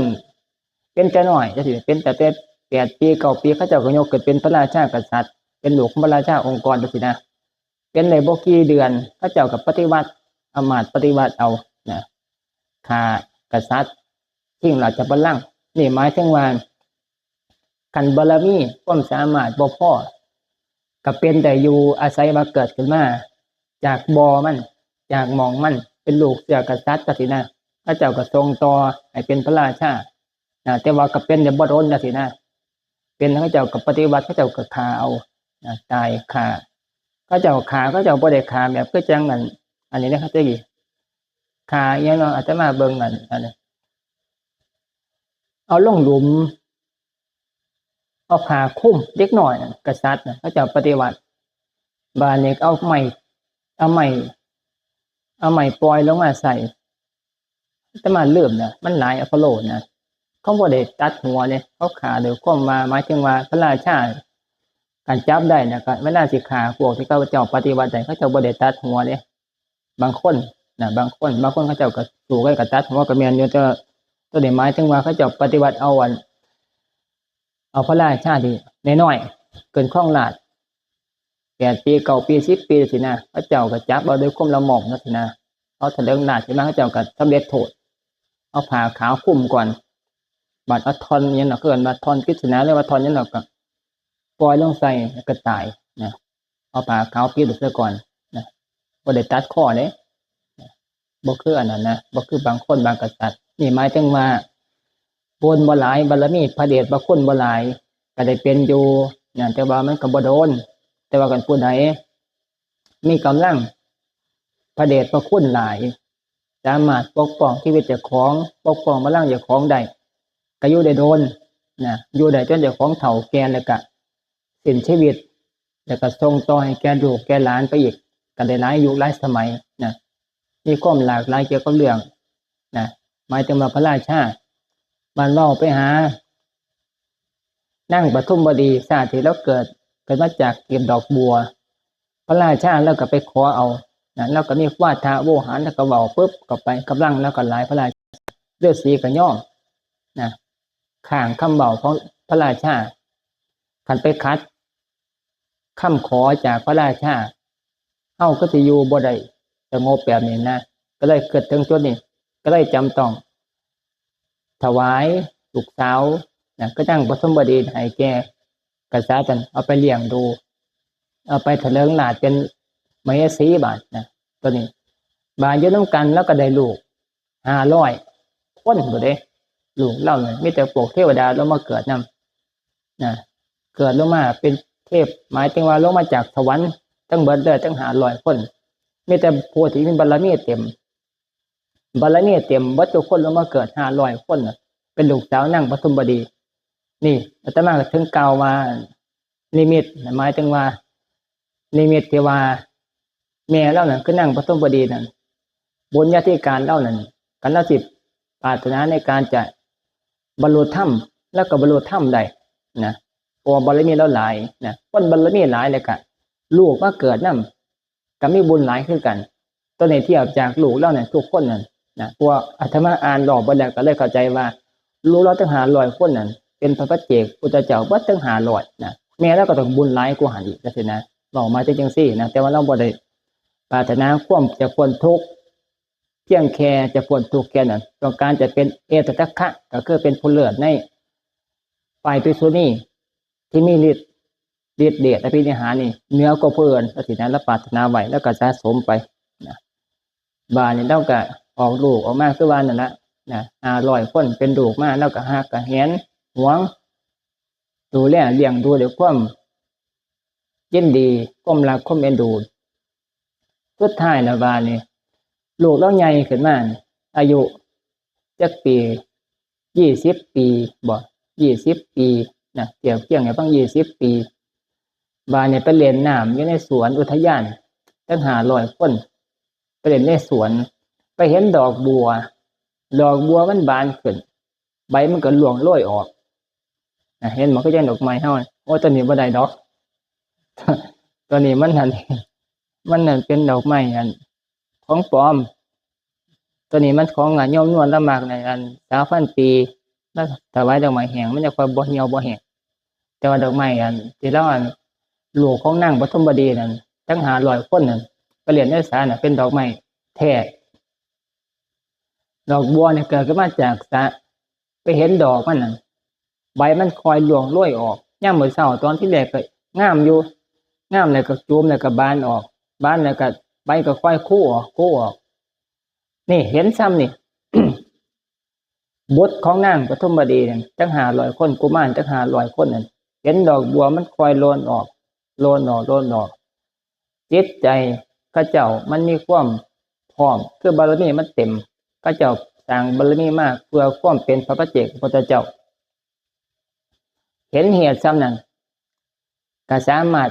เป็นแต่น้อยจั่งซี้ เป็นตั้งแต่แปดปี เก้าปี เขาเจ้าก็ยกขึ้นเป็นพระราชากษัตริย์ เป็นลูกของพระราชาองค์กรจั่งซี้นะ เป็นได้บ่กี่เดือน เขาเจ้าก็ปฏิวัติ อำมาตย์ปฏิวัติเอานะ ฆ่ากษัตริย์ ชิงราชบัลลังก์ นี่หมายถึงว่า คันบารมีความสามารถบ่พอ ก็เป็นได้อยู่ อาศัยว่าเกิดขึ้นมาจากบ่อมัน จากหม่องมัน เป็นลูกเชื้อกษัตริย์จั่งซี้นะ เขาเจ้าก็ส่งต่อให้เป็นพระราชานะ แต่ว่าก็เป็นได้บ่โดนจั่งซี้นะ เป็นแล้วเขาเจ้าก็ปฏิวัติ เขาเจ้าก็ฆ่าเอานะ ตายฆ่า เขาเจ้าฆ่า เขาเจ้าบ่ได้ฆ่าแบบคือจั่งอัน อันนี้นะครับ แต่กี้ ขาอหย่างเนาะ อาตมาเบิ่งอัน อันนี้ เอาลงหลุม เอาผ้าคลุมเด็กน้อยน่ะ กษัตริย์น่ะ เขาเจ้าปฏิวัติ บาดนี้เอาไม้ เอาไม้ เอาไม้ปล่อยลงมาใส่ อาตมาลืมนะ มันหลายอพอลโลนะ เขาบ่ได้ตัดหัวเด้ เขาฆ่าโดยความว่า หมายถึงว่าพระราชา การจับได้นะ ก็เวลาสิฆ่าพวกที่เขาเจ้าปฏิวัติได้ เขาเจ้าบ่ได้ตัดหัวเด้ บางคนนะ บางคน บางคนเขาเจ้าก็สู้กันก็ตัดหัวก็แม่นอยู่ แต่ว่าตัวนี้หมายถึงว่าเขาเจ้าปฏิวัติเอาอัน เอาพระราชาที่น้อยๆ เกินครองราชย์ แปดปี เก้าปี สิบปีสินะ เขาเจ้าก็จับเอาด้วยความละโมบนะสินะ เอาเถลิงราชย์ขึ้นมา เขาเจ้าก็สำเร็จโทษ เอาผ้าขาวคลุมก่อน บาดเอาท่อนหยังเนาะ เอิ้นว่าท่อนกฤษณา หรือว่าท่อนหยังเนาะ ก็ปล่อยลงใส่ แล้วก็ตายนะ เอาผ้าขาวปิดไว้ซะก่อนนะ บ่ได้ตัดคอเด้ บ่คืออันนั้นนะ บ่คือบางคนบางกษัตริย์ นี่หมายถึงว่า บุญบ่หลาย บารมีพระเดชพระคุณบ่หลาย ก็ได้เป็นอยู่นะ แต่ว่ามันก็บ่โดน แต่ว่าคันผู้ใด มีกำลัง พระเดชพระคุณหลาย สามารถปกป้องชีวิตเจ้าของ ปกป้องบัลลังก์เจ้าของได้ ก็อยู่ได้โดนนะ อยู่ได้จนเจ้าของเฒ่าแก่แล้วก็สิ้นชีวิต แล้วก็ส่งต่อให้แก่ลูกแก่หลานไปอีก ก็ได้หลายยุคหลายสมัยนะ มีความหลากหลายเกี่ยวกับเรื่องนะ หมายถึงว่าพระราชา บาดเว้าไปหา นางปทุมวดี ชาติที่ลาวเกิด เกิดมาจากกีบดอกบัว พระราชาลาวก็ไปขอเอานะ ลาวก็มีวาทะโวหาร ลาวก็เว้าปุ๊บ ก็ไป กำลังลาวก็หลาย พระราชาฤๅษีก็ยอมนะ ข้างคำเว้าของพระราชา คันไปขัด คำขอจากพระราชา เฮาก็สิอยู่บ่ได้สงบแบบนี้นะ ก็เลยเกิดถึงจุดนี้ ก็เลยจำต้อง ถวายลูกสาวนะ คือนางปทุมวดีให้แก่กษัตริย์นั่น เอาไปเลี้ยงดู เอาไปเถลิงราชย์เป็นมเหสีบาดนะ ตัวนี้ บาดอยู่นำกันลาวก็ได้ลูก ห้าร้อย คนพุ้นเด้ ลูกลาวนี่ มีแต่พวกเทวดาลงมาเกิดนำนะ เกิดลงมาเป็นเทพ หมายถึงว่าลงมาจากสวรรค์ทั้งเบิดเลย ทั้งห้าร้อยคน มีแต่ผู้ที่มีบารมีเต็ม บารมีเต็มเบิดทุกคน ลงมาเกิดห้าร้อยคนน่ะ เป็นลูกสาวนางปทุมวดี นี่อาตมาก็ถึงกล่าวว่า นิมิตน่ะ หมายถึงว่า นิมิตที่ว่า แม่ลาวนั่น คือนางปทุมวดีนั่น บุญญาธิการลาวนั่น คันลาวสิปรารถนาในการจะบรรลุธรรม ลาวก็บรรลุธรรมได้นะ เพราะว่าบารมีลาวหลายนะ คนบารมีหลายเลยก็ ลูกมาเกิดนำ ก็มีบุญหลายคือกัน ตัวนี้เทียบจากลูกลาวนั่น ทุกคนนั่นนะ เพราะว่าอาตมาอ่านรอบเบิดแล้วก็เลยเข้าใจว่า ลูกลาวทั้งห้าร้อยคนนั่น เป็นพระปัจเจกพุทธเจ้าเบิดทั้งห้าร้อยนะ แม่ลาวก็ต้องบุญหลายกว่าหั้นอีกจังซี้นะ เว้ามาจังซี่นะ แต่ว่าลาวบ่ได้ปรารถนาความจะพ้นทุกข์ เพียงแค่จะพ้นทุกข์แค่นั้น ต้องการจะเป็นเอตทัคคะ ก็คือเป็นผู้เลิศในฝ่ายภิกษุณี ที่มีฤทธิ์ ฤทธิ์เดชอภินิหารนี่เหนือกว่าผู้อื่น จังซี้นะ ลาวปรารถนาไว้ ลาวก็สะสมไปนะ บาดนี้ลาวก็ออกลูกออกมาคือว่านั่นละนะ ห้าร้อยคนเป็นลูกมา ลาวก็ฮักก็แหนหวง ดูแลเลี้ยงดูด้วยความยินดี ความรักความเอ็นดู สุดท้ายแล้วบาดนี้ ลูกลาวใหญ่ขึ้นมานี่ อายุจักปี ยี่สิบปีบ่ ยี่สิบปีนะ เทียบเคียงให้ฟัง ยี่สิบปี บาดนี้ไปเล่นน้ำอยู่ในสวนอุทยาน ตั้งห้าร้อยคน ไปเล่นในสวน ไปเห็นดอกบัว ดอกบัวมันบานขึ้น ใบมันก็ร่วงโรยออกนะ เห็นบ่ คือจั่งดอกไม้เฮา โอ้ ตัวนี้บ่ได้ดอก ตัวนี้มันนั่น มันนั่นเป็นดอกไม้อัน ของปลอม ตัวนี้มันของ อ่ะ โยมนวลละมักในอัน สาวพันปี แล้วถวายดอกไม้แห้ง มันจะค่อยบ่เหี่ยวบ่แห้ง แต่ว่าดอกไม้อัน ที่ลาวอัน ลูกของนางปทุมวดีนั่น ทั้งห้าร้อยคนนั่น ไปเล่นในสระน่ะ เป็นดอกไม้แท้ ดอกบัวนี่เกิดขึ้นมาจากสระ ไปเห็นดอกมันนั่น ใบมันค่อยร่วงโรยออก ยามมื้อเช้าตอนที่แรกก็งามอยู่ งามแล้วก็จูมแล้วก็บานออก บานแล้วก็ใบก็ค่อยคู่ออก คู่ออก นี่เห็นซ้ำนี่ บุตรของนางปทุมวดีนั่น ทั้งห้าร้อยคน กุมารทั้งห้าร้อยคนนั่น เห็นดอกบัวมันค่อยโลนออก โลนออก โลนออก จิตใจเขาเจ้ามันมีความพ พร้อม คือบารมีมันเต็ม เขาเจ้าสร้างบารมีมาเพื่อความเป็นพระปัจเจกพุทธเจ้า เห็นเหตุส่ำนั้น ก็สามารถ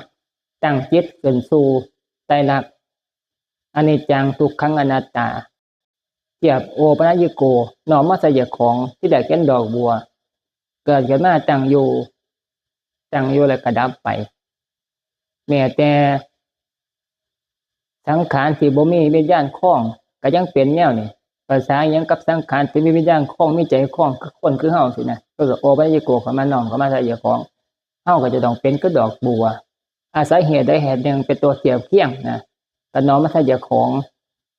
ตั้งจิตขึ้นสู่ไตรลักษณ์ อนิจจัง ทุกขัง อนัตตา เทียบโอปัญญิโก น้อมมาใส่เจ้าของ ที่ได้เห็นดอกบัว เกิดขึ้นมาตั้งอยู่ ตั้งอยู่แล้วก็ดับไป แม้แต่สังขารที่บ่มีวิญญาณครอง ก็ยังเป็นแนวนี้ ภาษาหยังกับสังขารที่มีวิญญาณครอง มีใจครอง คือคนคือเฮาสินะ ก็คือโอปัญญิโกเข้ามาน้อมเข้ามาใส่เจ้าของ เฮาก็จะต้องเป็นคือดอกบัว อาศัยเหตุใดเหตุหนึ่งเป็นตัวเทียบเคียงนะ ก็น้อมมาใส่เจ้าของ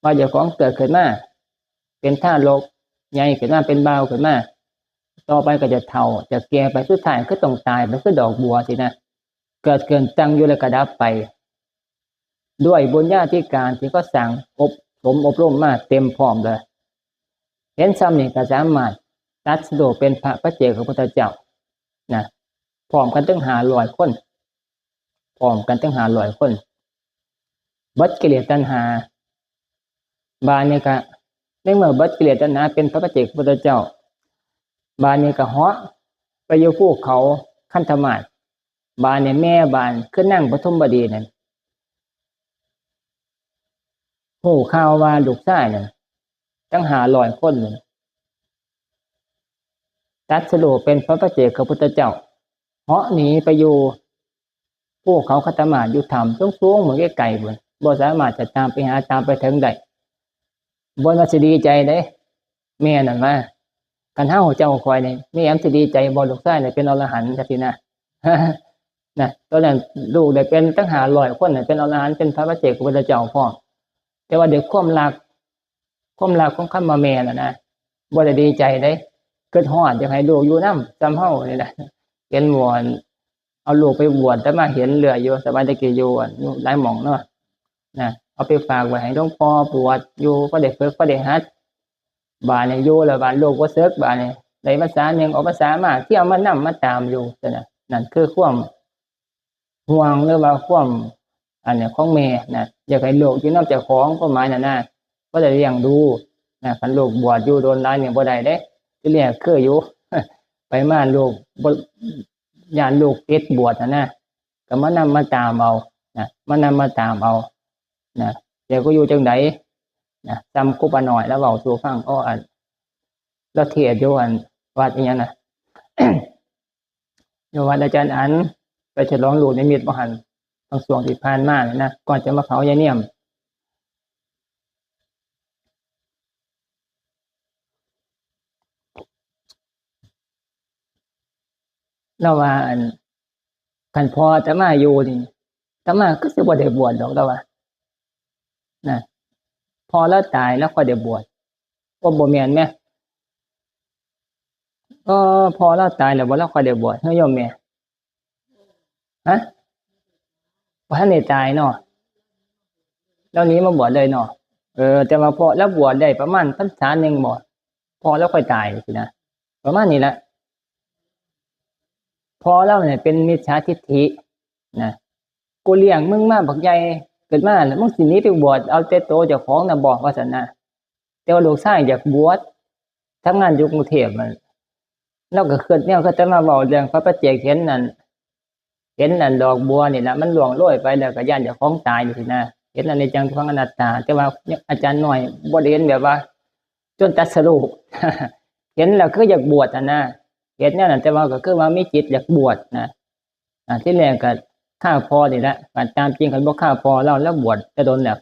ว่าเจ้าของเกิดขึ้นมา เป็นทารก ใหญ่ขึ้นมา เป็นบ่าวขึ้นมา ต่อไปก็จะเฒ่า จะแก่ไป สุดท้ายก็ต้องตายไป คือดอกบัวสินะ เกิดขึ้นตั้งอยู่แล้วก็ดับไป ด้วยบุญญาธิการที่เขาสร้างอบสมอบรมมาเต็มพร้อมเลย เห็นส่ำนี้ก็สามารถตรัสรู้เป็นพระปัจเจกพุทธเจ้านะ พร้อมกันตั้งห้าร้อยคน พร้อมกันตั้งห้าร้อยคน เบิดกิเลสตัณหา บาดนี้ก็ ในเมื่อเบิดกิเลสตัณหาเป็นพระปัจเจกพุทธเจ้า บาดนี้ก็เหาะไปอยู่ภูเขาคันธมาศ บาดนี้แม่บ้านคือนางปทุมบดีนั่น ฮู้ข่าวว่าลูกชายนั่น ตั้งห้าร้อยคนนั่น ตรัสรู้เป็นพระปัจเจกพุทธเจ้า เหาะหนีไปอยู่ภูเขาคันธมาศ อยู่ถ้ำสูงๆ หม้องไกลๆ พุ้น บ่สามารถจะตามไปหา ตามไปถึงได้ บ่ว่าสิดีใจเด้ แม่นั่นว่า คันเฮาเจ้าข้อยนี่ แม่มันสิดีใจบ่ ลูกชายนี่เป็นอรหันต์จังซี้นะ นะ ตอนนั้นลูกได้เป็นตั้งห้าร้อยคนน่ะ เป็นอรหันต์ เป็นพระปัจเจกพุทธเจ้าพร้อม แต่ว่าด้วยความรัก ความรักของคำว่าแม่น่ะนะ บ่ได้ดีใจเด้ คิดฮอดอยากให้ลูกอยู่นำ ส่ำเฮานี่นะ เห็นหมู่ เอาลูกไปบวช อาตมาเห็นเรื่อยอยู่ สมัยแต่กี้อยู่ อยู่หลายหม่องเนาะ นะ เอาไปฝากไว้ให้หลวงพ่อบวชอยู่ พอได้ฝึก พอได้หัด บาดนี้อยู่แล้ว บาดลูกบ่สึก บาดนี้ได้พรรษาหนึ่ง ออกพรรษามา เที่ยวมานำมาตามอยู่ ซั่นน่ะ นั่นคือความห่วง หรือว่าความ อันเนี้ย ของแม่นะ อยากให้ลูกอยู่นำเจ้าของ ความหมายนั่นนะ บ่ได้เลี้ยงดูนะ คันลูกบวชอยู่โดนหลายนี่บ่ได้เด้ ทีแรกคืออยู่ ไปมาลูกบ่ ย้านลูกติดบวชน่ะนะ ก็มานำมาตามเอานะ มานำมาตามเอานะ เดี๋ยวก็อยู่จังใดนะ ส่ำครูบาน้อยลาวเว้าสู่ฟัง อ้อ อัน ลาวเทศน์อยู่อัน วัดอีหยังนะ อยู่วัดอาจารย์อั๋น ไปฉลองลูกนิมิตบ่หั้น บางช่วงที่ผ่านมานี่นะ ก่อนจะมาเผายายเนียม ลาวว่า อัน คันพ่ออาตมาอยู่นี่ อาตมาคือสิบ่ได้บวชดอก ลาวว่า นะ พ่อลาวตายลาวค่อยได้บวช โอ้ บ่แม่นแหม เออ พ่อลาวตายแล้วบ่ ลาวค่อยได้บวช เฮ้ย โยมแม่ ฮะ บ่ทันได้ตายเนาะ ลาวหนีมาบวชเลยเนาะ เออ แต่ว่าพ่อลาวบวชได้ประมาณพรรษาหนึ่งบ่ พ่อลาวค่อยตายสินะ ประมาณนี้แหละ พ่อลาวเนี่ยเป็นมิจฉาทิฏฐินะ กูเลี้ยงมึงมาบักใหญ่ เกิดมาแล้วมึงสิหนีไปบวชเอาแต่โตเจ้าของน่ะบ่ ว่าซั่นนะ แต่ว่าลูกชายอยากบวช ทำงานอยู่กรุงเทพฯนั่น ลาวก็คิดแนว คืออาตมาเว้าเรื่องพระปัจเจก เห็นนั่น เห็นนั่นดอกบัวนี่ล่ะ มันร่วงโรยไปแล้วก็ย้านเจ้าของตายนี่สินะ เห็นอนิจจัง ทุกขัง อนัตตา แต่ว่าอาจารย์น้อยบ่ได้เห็นแบบว่า จนตรัสรู้ เห็นแล้วคืออยากบวชน่ะนะ เห็นแนวนั้น แต่ว่าก็คือว่ามีจิตอยากบวชนะ อ่า ทีแรกก็คาพ่อนี่แหละ ตามจริงคันบ่คาพ่อลาว ลาวบวชแต่โดนแล้ว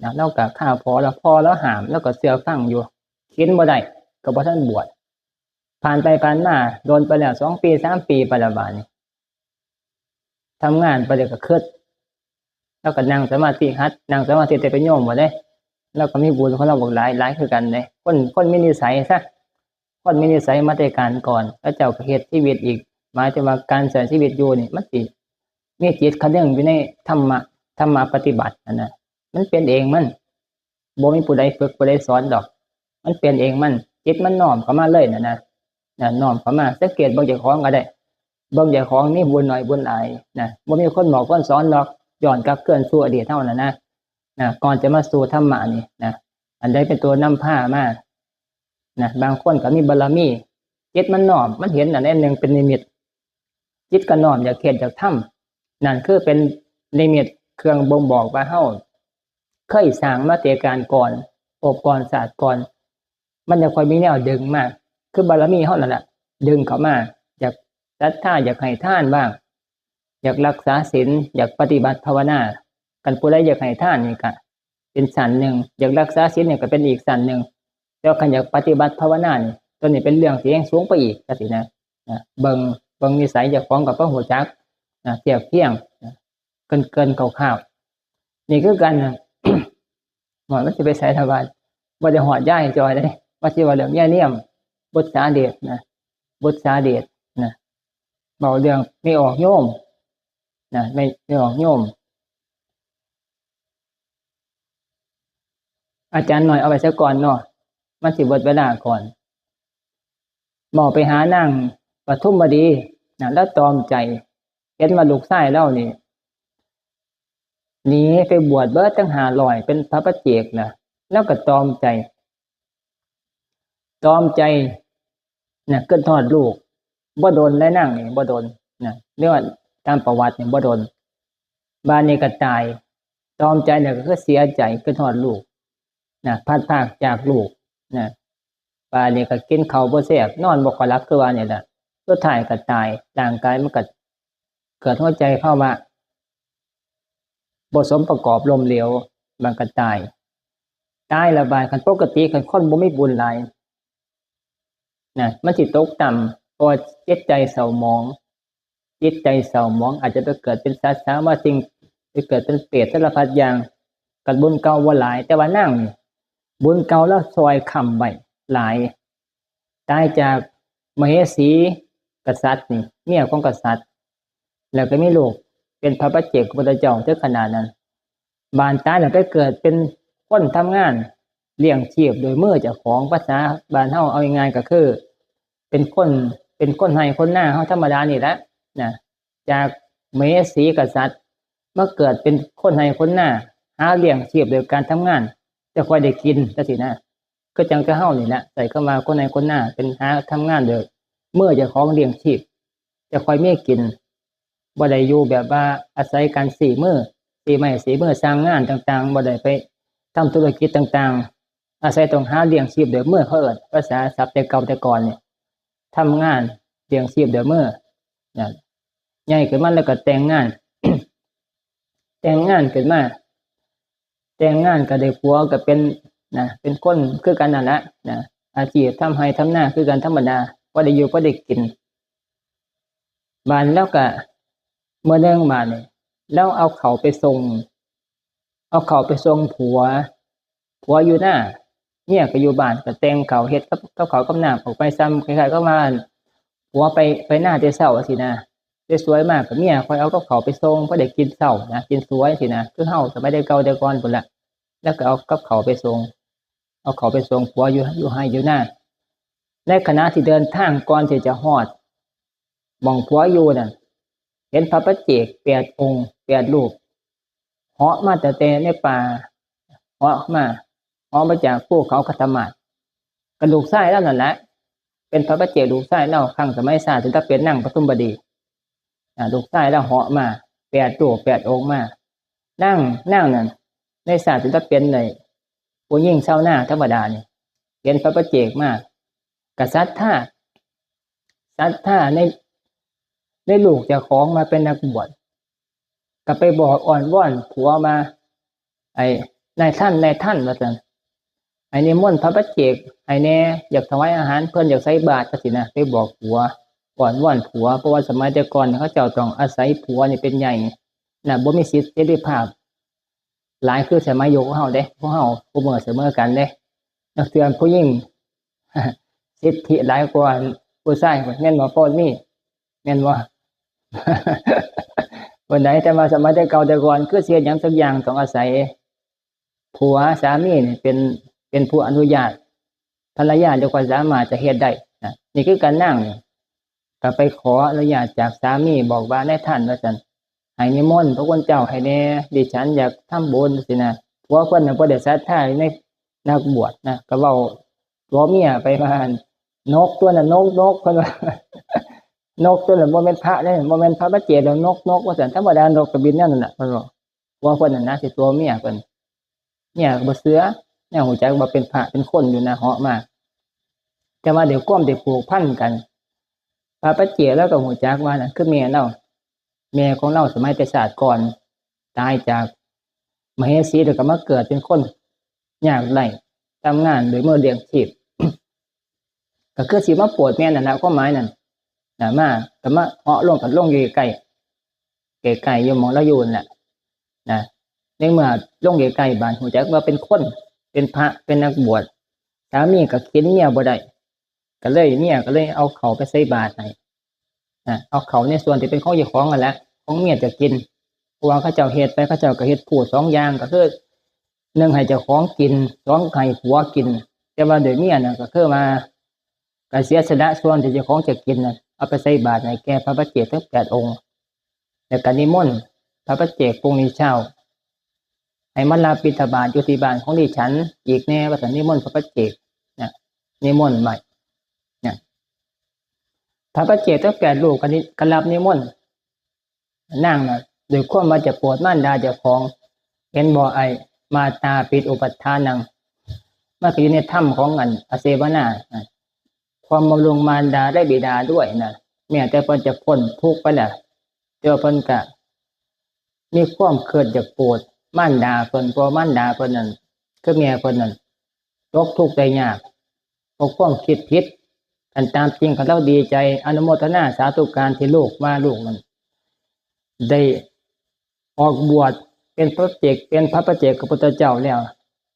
นะ ลาวก็คาพ่อลาว พ่อลาวห้าม ลาวก็เชื่อฟังอยู่ เข็นบ่ได้ ก็บ่ทันบวช ผ่านไปผ่านมา โดนไปแล้ว สองปี สามปีไปแล้ว บาดนี้ ทำงานไปแล้วก็คิด ลาวก็นั่งสมาธิ หัดนั่งสมาธิ แต่เป็นโยมบ่เด้ ลาวก็มีบุญของลาวบักหลาย หลายคือกันเด้ คน คนมีนิสัยซะ คนมีนิสัยมาแต่กาลก่อน เขาเจ้าก็เฮ็ดชีวิตอีก หมายถึงว่าการใช้ชีวิตอยู่นี่ มันสิมีจิตคนึงอยู่ในธรรมะ ธรรมะปฏิบัตินั่นนะ มันเป็นเองมัน บ่มีผู้ใดฝึกผู้ใดสอนดอก มันเป็นเองมัน จิตมันน้อมเข้ามาเลยน่ะนะ นะ น้อมเข้ามา สังเกตเบิ่งเจ้าของก็ได้ เบิ่งเจ้าของมีบุญน้อยบุญหลายนะ บ่มีคนบอกคนสอนดอก ย้อนกลับคืนสู่อดีตเฮานั่นนะ นะ ก่อนจะมาสู่ธรรมะนี่นะ อันใดเป็นตัวนำพามานะ บางคนก็มีบารมี จิตมันน้อม มันเห็นอันนั้นหนึ่งเป็นนิมิต จิตก็น้อมอยากเฮ็ดอยากทำ นั่นคือเป็นนิมิตเครื่องบ่งบอกว่าเฮาเคยสร้างมาแต่การก่อน ภพก่อนชาติก่อน มันจะค่อยมีแนวดึงมา คือบารมีเฮานั่นแหละ ดึงเข้ามา อยากศรัทธา อยากให้ทานบ้าง อยากรักษาศีล อยากปฏิบัติภาวนา คันผู้ใดอยากให้ทานนี่ก็เป็นชั้นหนึ่ง อยากรักษาศีลนี่ก็เป็นอีกชั้นหนึ่ง แต่ว่าคันอยากปฏิบัติภาวนานี่ ตัวนี้เป็นเรื่องที่แฮงสูงไปอีกจังซี้นะ นะ เบิ่ง เบิ่งนิสัยเจ้าของก็พอฮู้จักนะ เทียบเคียงนะ เกริ่นๆ คร่าวๆ นี่คือกันนะ ว่ามันสิไปไสล่ะบาด บ่ได้ฮอดยายจอยเด้ ว่าสิว่าเรื่องยายเนียม บุษาเดชนะ บุษาเดชนะ เว้าเรื่องแม่ออกโยมนะ แม่ แม่ออกโยม อาจารย์น้อยเอาไว้ซะก่อนเนาะ มันสิเบิดเวลาก่อน เว้าไปหานางปทุมวดีนะ ลาวตอมใจ เห็นว่าลูกชายลาวนี่ หนีไปบวชเบิดทั้งห้าร้อย เป็นพระปัจเจกนะ ลาวก็ตอมใจ ตอมใจนะ คิดฮอดลูก บ่โดนได้นางนี่ บ่โดนนะ เรียกว่าตามประวัตินี่บ่โดน บาดนี้ก็ตาย ตอมใจเนี่ยก็คือเสียใจ คิดฮอดลูกนะ พลัดพรากจากลูกนะ บาดนี้ก็กินข้าวบ่แซ่บ นอนบ่ค่อยหลับ คือว่านี่แหละ สุดท้ายก็ตาย ร่างกายมันก็เกิดหัวใจภาวะบ่สมประกอบ ล้มเหลว มันก็ตาย ตายแล้วบาด คันปกติ คันคนบ่มีบุญหลายนะ มันสิตกต่ำ เพราะว่าจิตใจเศร้าหมอง จิตใจเศร้าหมอง อาจจะไปเกิดเป็นสัตว์สามาสิ่ง ไปเกิดเป็นเปรตสารพัดอย่าง คันบุญเก่าบ่หลาย แต่ว่านางนี่ บุญเก่าลาวซ่อยค้ำไว้หลาย ตายจากมเหสีกษัตริย์นี่ เมียของกษัตริย์ แล้วก็มีลูกเป็นพระปัจเจกพุทธเจ้าถึงขนาดนั้น บาดตายแล้วไปเกิดเป็นคนทำงานเลี้ยงชีพโดยมือเจ้าของ ภาษาบ้านเฮาเอาง่ายๆก็คือ เป็นคน เป็นคนไฮ่คนนาเฮาธรรมดานี่แหละนะ จากมเหสีกษัตริย์ มาเกิดเป็นคนไฮ่คนนา หาเลี้ยงชีพโดยการทำงาน จะค่อยได้กินจังซี้นะ คือจั่งแต่เฮานี่แหละ ใช้คำว่าคนไฮ่คนนา เป็นหาทำงานโดยมือเจ้าของเลี้ยงชีพ จะค่อยมีกิน บ่ได้อยู่แบบว่าอาศัยการซี้มือ ซี้ไม้ซี้มือ สร้างงานต่างๆ บ่ได้ไปทำธุรกิจต่างๆ อาศัยต้องหาเลี้ยงชีพโดยมือ เขาเอิ้นภาษาศัพท์แต่เก่าแต่ก่อนนี่ ทำงานเลี้ยงชีพโดยมือนะ ใหญ่ขึ้นมาแล้วก็แต่งงาน แต่งงานขึ้นมา แต่งงานก็ได้ผัวก็เป็นนะ เป็นคนคือกันนั่นแหละนะ อาชีพทำไฮ่ทำนาคือกันธรรมดา พอได้อยู่พอได้กิน บาดนี้ลาวก็ มื้อหนึ่งบาดนี้ ลาวเอาข้าวไปส่ง เอาข้าวไปส่งผัว ผัวอยู่นา เมียก็อยู่บ้าน ก็แต่งข้าวเฮ็ดกับ กับข้าวกับน้ำออกไป ส่ำคล้ายๆกับว่า ผัวไป ไปนาแต่เช้าจังซี้นะ สวยๆ มาก็เมียคอยเอากับข้าวไปส่ง พอได้กินเช้านะ กินสวยจังซี้นะ คือเฮาสมัยแต่เก่าแต่ก่อนพู้นละ ลาวก็เอากับข้าวไปส่ง เอาข้าวไปส่งผัวอยู่ อยู่ไฮ่อยู่นา ในขณะที่เดินทางก่อนที่จะฮอดหม่องผัวอยู่นั่น เห็นพระปัจเจกแปดองค์ แปดรูป เหาะมาตั้งแต่ในป่า เหาะมา เหาะมาจากภูเขาคัตมาศ ก็ลูกชายลาวนั่นแหละ เป็นพระปัจเจกลูกชายลาว ครั้งสมัยชาติที่ลาวเป็นนางปทุมวดี อ่า ลูกชายลาวเหาะมา แปดรูป แปดองค์มา นาง นางนั่น ในชาติที่ลาวเป็นไอ้ผู้หญิงชาวนาธรรมดานี่ เห็นพระปัจเจกมา ก็ศรัทธา ศรัทธาใน ในลูกเจ้าของมาเป็นนักบวช ก็ไปบอกอ้อนวอนผัวมา ไอ้ นายท่าน นายท่าน ว่าซั่น ให้นิมนต์พระปัจเจกให้แหน่ อยากถวายอาหารเพิ่น อยากใส่บาตรจังซี้นะ ไปบอกผัว อ้อนวอนผัว เพราะว่าสมัยแต่ก่อนเขาเจ้าต้องอาศัยผัวนี่เป็นใหญ่นะ บ่มีสิทธิเสรีภาพ หลายคือสมัยยุคเฮาเด้ พวกเฮาผู้เสมอกันเด้ นักเรียนผู้หญิง สิทธิหลายกว่าผู้ชาย แม่นบ่ พ่อมี แม่นบ่ วันไหน แต่ว่าสมัยแต่เก่าแต่ก่อน คือสิเฮ็ดหยังสักอย่างต้องอาศัยผัว สามีนี่เป็น เป็นผู้อนุญาต ภรรยาจะค่อยสามารถจะเฮ็ดได้นะ นี่คือกัน นางนี่ ก็ไปขออนุญาตจากสามี บอกว่า นายท่าน ว่าซั่น ให้นิมนต์พระคุณเจ้าให้แหน่ ดิฉันอยากทำบุญจังซี้นะ ผัวเพิ่นน่ะบ่ได้ศรัทธาในนักบวชนะ ก็เว้าตัวเมียไปว่า นกตัวน่ะ นก นก เพิ่นว่า นกตัวน่ะบ่แม่นพระเด้ บ่แม่นพระปัจเจกดอก นก นก ว่าซั่น ธรรมดานกก็บินแนวนั้นน่ะ เพิ่นว่า ผัวเพิ่นน่ะนะ สิตัวเมียเพิ่น เมียก็บ่เชื่อ แนวฮู้จักว่าเป็นพระเป็นคนอยู่นะ เหาะมา แต่ว่าด้วยความที่ผูกพันกัน พระปัจเจกลาวก็ฮู้จักว่านั่นคือแม่ลาว แม่ของลาวสมัยแต่ชาติก่อน ตายจากมเหสี แล้วก็มาเกิดเป็นคนยากไร้ ทำงานด้วยมือเลี้ยงชีพ ก็คือสิมาโปรดแม่นั่นล่ะ ความหมายนั่นน่ะ มา ก็มาเหาะลง ก็ลงอยู่ใกล้ ใกล้ๆ อยู่หม่องลาวอยู่นั่นแหละนะ ในเมื่อลงใกล้ๆ บ้าน ฮู้จักว่าเป็นคน เป็นพระ เป็นนักบวช สามีก็เข็ญเมียบ่ได้ ก็เลย เมียก็เลยเอาข้าวไปใส่บาตรให้นะ เอาข้าวในส่วนที่เป็นของเจ้าของนั่นแหละ ของเมียจะกิน เพราะว่าเขาเจ้าเฮ็ดไป เขาเจ้าก็เฮ็ดพูดสองอย่าง ก็คือ หนึ่งให้เจ้าของกิน สองให้ผัวกิน แต่ว่าโดยเมียน่ะ ก็คือว่า ก็เสียสละส่วนที่เจ้าของจะกินน่ะ เอาไปใส่บาตรให้แก่พระปัจเจกทั้งแปดองค์ แล้วก็นิมนต์พระปัจเจกพรุ่งนี้เช้า ให้มารับบิณฑบาตอยู่ที่บ้านของดิฉันอีกแน่ ว่าซั่น นิมนต์พระปัจเจกนะ นิมนต์ไว้นะ พระปัจเจกทั้งแปดรูปก็นิ ก็รับนิมนต์ นางน่ะ ด้วยความว่าจะโปรดมารดาเจ้าของ เห็นบ่ ไอ้มาตาปิตุปัฏฐานัง มันก็อยู่ในธรรมของอันอาเสวนานะ ความบำรุงมารดาและบิดาด้วยนะ แม้แต่เพิ่นจะพ้นทุกข์ไปแล้ว แต่ว่าเพิ่นก็มีความคิดอยากโปรดมารดาเพิ่น เพราะมารดาเพิ่นนั่น คือแม่เพิ่นนั่น ตกทุกข์ได้ยาก เพราะความคิดผิด อันตามจริงคันลาวดีใจ อนุโมทนาสาธุการที่ลูกว่าลูกนั้น ได้ออกบวชเป็นพระปัจเจก เป็นพระปัจเจกพระพุทธเจ้าแล้ว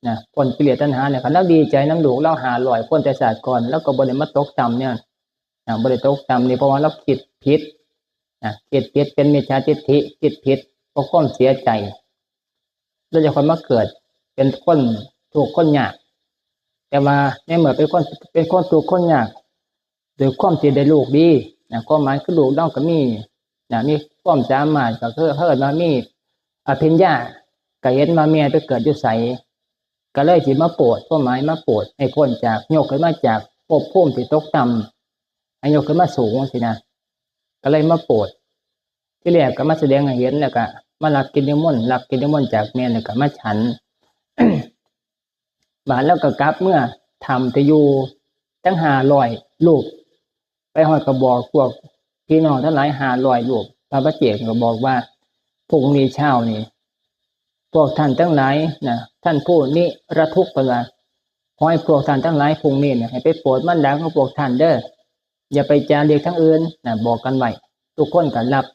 นะ พ้นกิเลสตัณหาเนี่ย คันลาวดีใจนำลูกลาวห้าร้อยคนแต่ชาติก่อน ลาวก็บ่ได้มาตกต่ำเนี่ยนะ บ่ได้ตกต่ำนี่ เพราะว่าลาวคิดผิดนะ คิดผิด เป็นมิจฉาทิฏฐิ คิดผิด เพราะความเสียใจ ลาวจะค่อยมาเกิดเป็นคนทุกข์คนยาก แต่ว่าในเมื่อเป็นคน เป็นคนทุกข์คนยาก ด้วยความที่ได้ลูกดีนะ ความหมายคือลูกลาวก็มีนะ มีความสามารถ ก็คือเฮาเอิ้นว่ามีอภิญญา ก็เห็นว่าแม่ไปเกิดอยู่ไส ก็เลยสิมาโปรด ความหมายมาโปรดให้พ้นจาก ยกขึ้นมาจากภพภูมิที่ตกต่ำ ให้ยกขึ้นมาสูงสินะ ก็เลยมาโปรด ที่แรกก็มาแสดงให้เห็น แล้วก็มารับกิจนิมนต์ รับกิจนิมนต์จากแม่ แล้วก็มาฉัน บาดแล้วก็กลับเมือถ้ำที่อยู่ตั้งห้าร้อยรูป ไปฮอดก็บอกพวกพี่น้องทั้งหลายห้าร้อยรูป พระปัจเจกก็บอกว่า พรุ่งนี้เช้านี่ พวกท่านทั้งหลายนะ ท่านผู้นิรทุกข์ เพิ่นว่า ขอให้พวกท่านทั้งหลายพรุ่งนี้เนี่ย ให้ไปโปรดมารดาของพวกท่านเด้อ อย่าไปจาริกทางอื่นนะ บอกกันไว้ ทุกคนก็รับ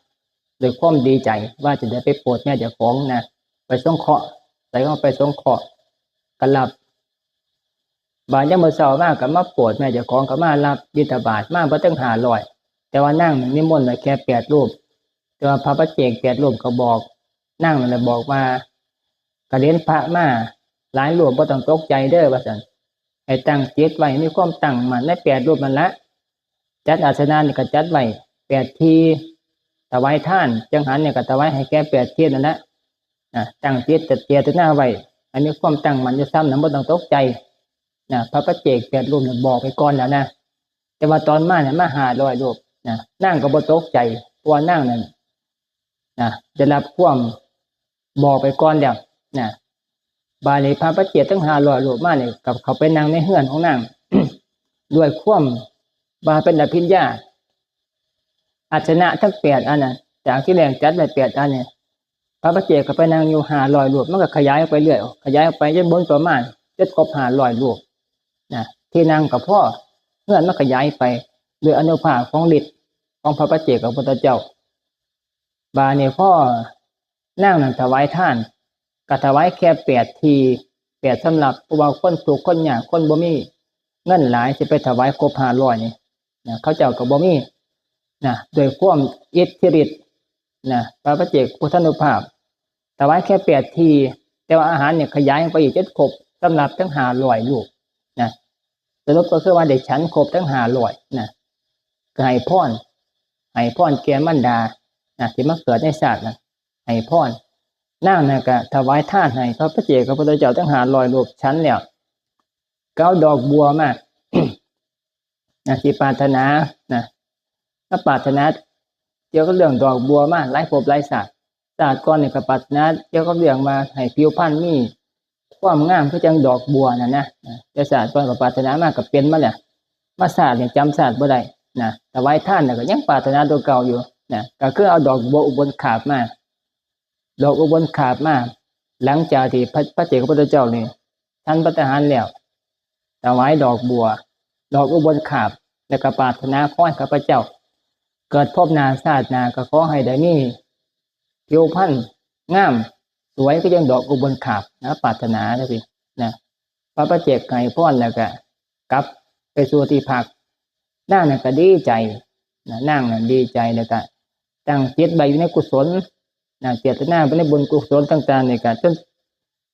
ด้วยความดีใจว่าจะได้ไปโปรดแม่เจ้าของนะ ไปสงเคราะห์ ใส่เข้าไปสงเคราะห์ ก็รับ บาดยามมื้อเช้ามาก็มาโปรดแม่เจ้าของ ก็มารับบิณฑบาต มาบ่ถึงห้าร้อย แต่ว่านางนิมนต์ไว้แค่แปดรูป แต่ว่าพระปัจเจกแปดรูปก็บอก นางนั่นแหละบอกว่า กระเด็นพระมาหลายรูป บ่ต้องตกใจเด้อ ว่าซั่น ให้ตั้งจิตไว้ มีความตั้งมั่นในแปดรูปนั่นละ จัดอาสนะนี่ก็จัดไว้แปดที่ ถวายทาน จังหันนี่ก็ถวายให้แก่แปดที่นั่นละ นะ ตั้งจิตเจตนาไว้ ให้มีความตั้งมั่นอยู่ซ้ำนะ บ่ต้องตกใจนะ พระปัจเจกแปดรูปนี่บอกไปก่อนแล้วนะ แต่ว่าตอนมาเนี่ยมาห้าร้อยรูปนะ นางก็บ่ตกใจ เพราะว่านางนั่นนะ ได้รับความบอกไปก่อนแล้วนะ บาดนี้พระปัจเจกทั้งห้าร้อยรูปมาเนี่ย ก็เข้าไปนั่งในเฮือนของนาง ด้วยความว่าเป็นอภิญญา อาสนะทั้งแปดอันน่ะ จากที่แรกจัดไว้แปดอันเนี่ย พระปัจเจกก็ไปนั่งอยู่ห้าร้อยรูป มันก็ขยายออกไปเรื่อย ขยายออกไปจนเบิ่งประมาณจนครบห้าร้อยรูปนะ ที่นั่งก็พอ เฮือนมันขยายไป ด้วยอานุภาพของฤทธิ์ของพระปัจเจกพระพุทธเจ้า บาดนี้พอนางนั่นถวายทาน ก็ถวายแค่แปดที่ แปดสำรับ เพราะว่าคนทุกข์คนยาก คนบ่มีเงินหลาย สิไปถวายครบห้าร้อยนี่นะ เขาเจ้าก็บ่มีนะ ด้วยความอิทธิฤทธิ์นะ พระปัจเจกพุทธานุภาพ ถวายแค่แปดที่ แต่ว่าอาหารเนี่ยขยายออกไปอีกจนครบสำรับทั้งห้าร้อยรูปนะ สรุปก็คือว่าได้ฉันครบทั้งห้าร้อยนะ ก็ให้พร ให้พรแก่มารดานะ ที่มาเกิดในชาตินะ ให้พร นางน่ะก็ถวายทานให้พระปัจเจกพระพุทธเจ้าทั้งห้าร้อยรูปฉันแล้ว ก็เอาดอกบัวมา นะ ที่ปรารถนานะ ก็ปรารถนาเกี่ยวกับเรื่องดอกบัวมาหลายภพหลายชาติ ชาติก่อนนี่ก็ปรารถนาเกี่ยวกับเรื่องมาให้ผิวพรรณมีความงามคือจังดอกบัวน่ะนะ นะ แต่ชาติก่อนก็ปรารถนามาก็เป็นมาแล้ว มาชาตินี่จำชาติบ่ได้นะ ถวายทานน่ะก็ยังปรารถนาตัวเก่าอยู่นะ ก็คือเอาดอกบัวอุบลขาบมา ดอกอุบลขาบมา หลังจากที่พระ พระเจ้าพระพุทธเจ้านี่ ฉันภัตตาหารแล้ว ถวายดอกบัว ดอกอุบลขาบ แล้วก็ปรารถนาขอให้ข้าพเจ้า เกิดภพหน้าชาติหน้าก็ขอให้ได้มีผิวพรรณงาม สวยคือจังดอกอุบลขาบนะ ปรารถนาจังซี่นะ พระปัจเจกให้พรแล้วก็กลับไปสู่ที่พัก นางนั่นก็ดีใจนะ นางนั่นดีใจแล้วก็ตั้งจิตไว้อยู่ในกุศลนะ เจตนาไว้ในบุญกุศลต่างๆ นี่ก็จน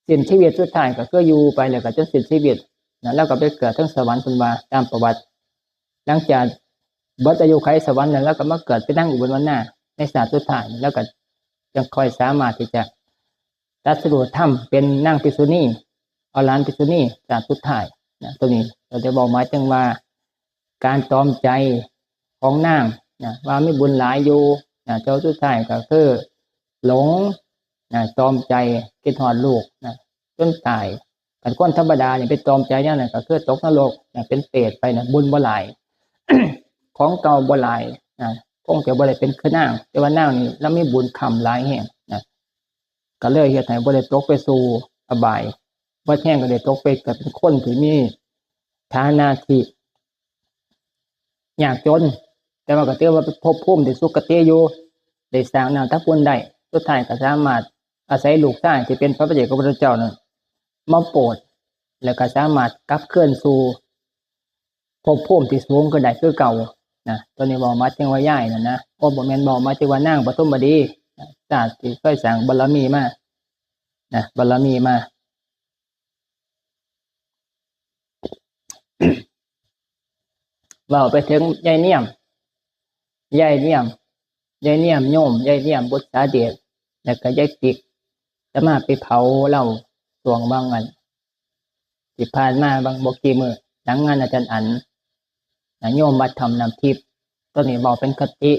สิ้นชีวิต สุดท้ายก็คืออยู่ไปแล้วก็จนสิ้นชีวิตนะ แล้วก็ไปเกิดเทิงสวรรค์เพิ่นว่าตามประวัติ หลังจากเบิดอายุขัยสวรรค์แล้ว แล้วก็มาเกิดเป็นนางอุบลวรรณาในชาติสุดท้าย แล้วก็จังค่อยสามารถที่จะตรัสรู้ธรรมเป็นนางภิกษุณี อรหันต์ภิกษุณีชาติสุดท้ายนะ ตัวนี้ก็จะบอกหมายถึงว่า การตรอมใจของนางนะ ว่ามีบุญหลายอยู่นะ แต่สุดท้ายก็คือหลงนะ ตรอมใจคิดฮอดลูกนะ จนตาย คันคนธรรมดานี่ไปตรอมใจแนวนั้นก็คือตกนรกนะ เป็นเปรตไปนะ บุญบ่หลาย ของเก่าบ่หลายนะ คงจะบ่ได้เป็นคือนาง แต่ว่านางนี่ลาวมีบุญค้ำหลายแฮงนะ ก็เลยเฮ็ดให้บ่ได้ตกไปสู่อบาย เบิดแฮงก็ได้ตกไปเกิดเป็นคนที่มีฐานะที่ยากจน แต่ว่าก็ถือว่าเป็นภพภูมิที่สุคติอยู่ ได้สร้างนามสกุลได้ สุดท้ายก็สามารถอาศัยลูกชายที่เป็นพระปัจเจกพุทธเจ้านั้นมาโปรด แล้วก็สามารถกลับคืนสู่ภพภูมิที่สูงขึ้นได้คือเก่านะ ตัวนี้เว้าหมายถึงว่ายายนั่นนะ โอ้ บ่แม่น เว้าหมายถึงว่านางปทุมวดีนะ ชาติที่เคยสร้างบารมีมานะ บารมีมา เว้าไปถึงยายเนียม ยายเนียม ยายเนียมโยม ยายเนียมบุษาเดช แล้วก็ยายติ๊ก อาตมาไปเผาลาวช่วงบางอัน ที่ผ่านมาบางบ่กี่มื้อ หลังงานอาจารย์อั๋นนะ โยมวัดถ้ำน้ำทิพย์ ตัวนี้เว้าเป็นคติ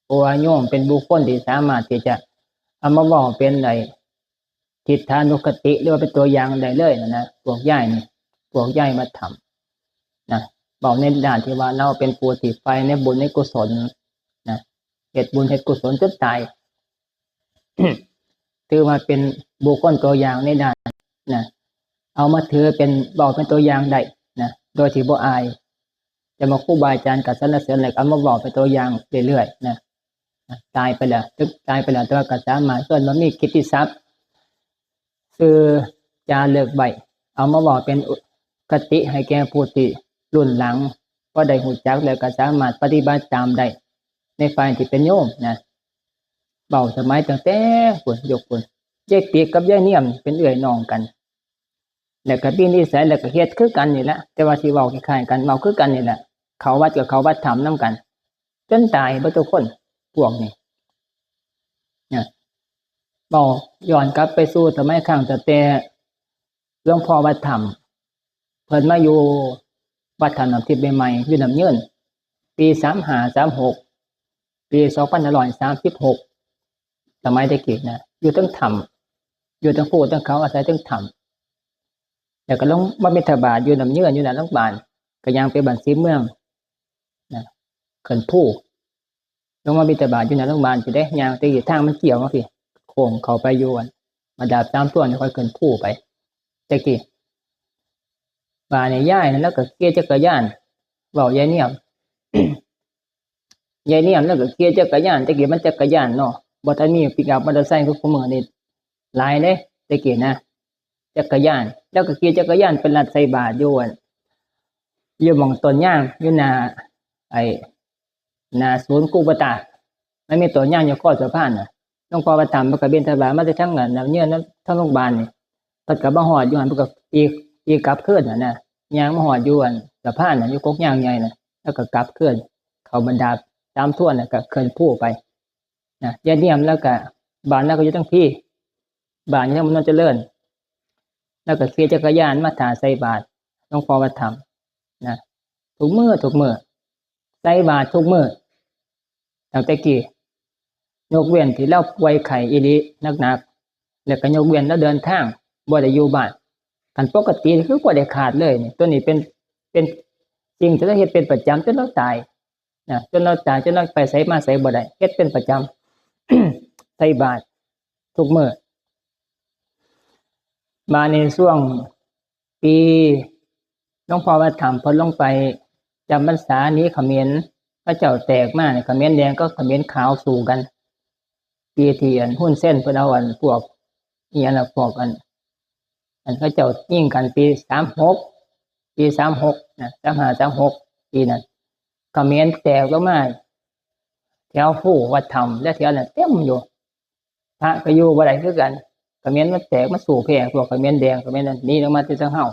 เพราะว่าโยมเป็นบุคคลที่สามารถที่จะเอามาเว้าเป็นไอ้ ทิฏฐานุคติ หรือว่าเป็นตัวอย่างได้เลยนะ พวกยายนี่ พวกยายมาทำนะ เว้าในด้านที่ว่าลาวเป็นผู้ที่ใฝ่ในบุญในกุศลนะ เฮ็ดบุญเฮ็ดกุศลจนตาย ถือว่าเป็นบุคคลตัวอย่างในด้านนะ เอามาถือเป็น เว้าเป็นตัวอย่างได้นะ โดยที่บ่อาย แต่ว่าครูบาอาจารย์ก็สรรเสริญ แล้วก็เอามาเว้าเป็นตัวอย่างเรื่อยๆนะ ตายไปแล้ว ถึงตายไปแล้ว แต่ว่าก็สามารถ เอิ้นว่ามีกิตติศัพท์ ชื่อจารึกไว้ เอามาเว้าเป็นคติให้แก่ผู้ที่รุ่นหลัง พอได้รู้จักแล้วก็สามารถปฏิบัติตามได้ ในฝ่ายที่เป็นโยมนะ เว้าสมัยตั้งแต่พุ้น ยุคพุ้น ยายติ๊กกับยายเนียมเป็นเอื้อยน้องกัน แล้วก็มีนิสัย แล้วก็เฮ็ดคือกันนี่แหละ แต่ว่าสิเว้าคล้ายๆกัน เว้าคือกันนี่แหละ เข้าวัดก็เข้าวัดถ้ำนำกัน จนตายเบิดทุกคน พวกนี้นะ เว้าย้อนกลับไปสู่สมัยครั้งตั้งแต่หลวงพ่อวัดถ้ำ เพิ่นมาอยู่วัดถ้ำน้ำทิพย์ใหม่ๆ อยู่น้ำเยิน ปีสามห้า สามหก ปีสองพันห้าร้อยสามสิบหก สมัยแต่กี้นะ อยู่เทิงถ้ำ อยู่เทิงภูเทิงเขา อาศัยเทิงถ้ำ แล้วก็ลงมาบิณฑบาตอยู่น้ำเยิน อยู่หน้าโรงบาล ก็ย่างไปบ้านศรีเมืองนะ ขึ้นภู ลงมาบิณฑบาตอยู่หน้าโรงบาลซี้เด้ ย่าง แต่กี้ทางมันเกี่ยวมาซี้ โค้งเข้าไปอยู่อัน มาดาบสามส่วน ค่อยขึ้นภูไป แต่กี้ บาดนี้ยายนั่นลาวก็ขี่จักรยาน เว้ายายเนียม ยายเนียมลาวก็ขี่จักรยาน แต่กี้มันจักรยานเนาะ บ่ทันมีปิกอัพมอเตอร์ไซค์คือคุมื้อนี้ หลายเด้ แต่กี้นะ จักรยาน ลาวก็ขี่จักรยานไปลัดใส่บาตรอยู่อัน อยู่หม่องต้นยาง อยู่หน้า ไอ้ หน้าศูนย์กูปตา มันมีต้นยางอยู่คอสะพานน่ะ หลวงพ่อวัดถ้ำเพิ่นก็บิณฑบาตมาแต่ทางอันน้ำเยิน ทางโรงบาลนี่ เพิ่นก็มาฮอดอยู่หั่น เพิ่นก็ตี ตีกลับคืนน่ะนะ ย่างมาฮอดอยู่อันสะพานน่ะ อยู่กกยางใหญ่น่ะ ลาวก็กลับคืน เข้าบรรดาสามส่วนน่ะ ก็ขึ้นภูไปนะ ยายเนียมลาวก็ บ้านลาวก็อยู่ทางพี บ้านอยู่ทางถนนเจริญ แล้วก็ขี่จักรยานมาถ่าใส่บาตรหลวงพ่อวัดถ้ำนะ ทุกมื้อทุกมื้อ ใส่บาตรทุกมื้อ ตั้งแต่กี้ ยกเว้นที่ลาวป่วยไข้อีหลีหนักๆ แล้วก็ยกเว้นลาวเดินทาง บ่ได้อยู่บ้าน คันปกติคือบ่ได้ขาดเลยนี่ ตัวนี้เป็น เป็นสิ่งที่ลาวเฮ็ดเป็นประจำจนลาวตายนะ จนลาวตาย จนลาวไปไสมาไสบ่ได้ เฮ็ดเป็นประจำ ใส่บาตรทุกมื้อ มาในช่วงปีหลวงพ่อวัดถ้ำเพิ่นลงไปจำพรรษาหนีเขมร เขาเจ้าแตกมาเนี่ย เขมรแดงกับเขมรขาวสู้กัน ปีที่อันฮุนเซนเพิ่นเอาอันพวก อีหยังล่ะ พวกอัน อันเขาเจ้ายิงกันปีสามหก ปีสามหกนะ สามห้า สามหก ปีนั้น เขมรแตกลงมา แถวภูวัดถ้ำและแถวนั้นเต็มอยู่ พระก็อยู่บ่ได้คือกัน เขมรมันแตกมาสู้แพ้พวกเขมรแดง เขมรนั้นหนีลงมาที่ทางเฮา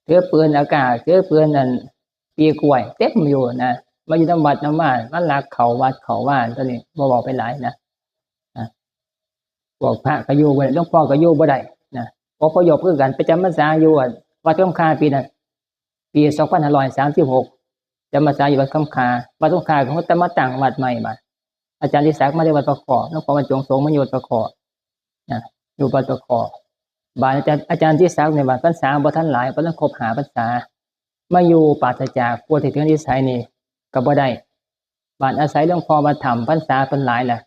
ถือปืนอากาศ ถือปืนนั่น ปีกล้วยเต็มอยู่นะ มาอยู่นำวัดนำวา มาลักเข้าวัดเข้าวา ตัวนี้บ่เว้าไปหลายนะ นะ พวกพระก็อยู่บ่ได้ หลวงพ่อก็อยู่บ่ได้นะ อพยพคือกัน ไปจำพรรษาอยู่วัดคำคาปีนั้น ปีสองพันห้าร้อยสามสิบหก จำพรรษาอยู่วัดคำคา วัดคำคาก็แต่มาตั้งวัดใหม่บัด อาจารย์ทิศักดิ์มาที่วัดปะขอ หลวงพ่อบรรจงสงฆ์มาอยู่วัดปะขอนะ อยู่วัดปะขอ บาดอาจารย์ อาจารย์ทิศักดิ์นี่บัดพรรษาบ่ทันหลาย บ่ทันครบห้าพรรษา มาอยู่ปราศจากผู้ที่ถือนิสัยนี่ก็บ่ได้ บาดอาศัยหลวงพ่อวัดถ้ำ พรรษาเพิ่นหลายล่ะ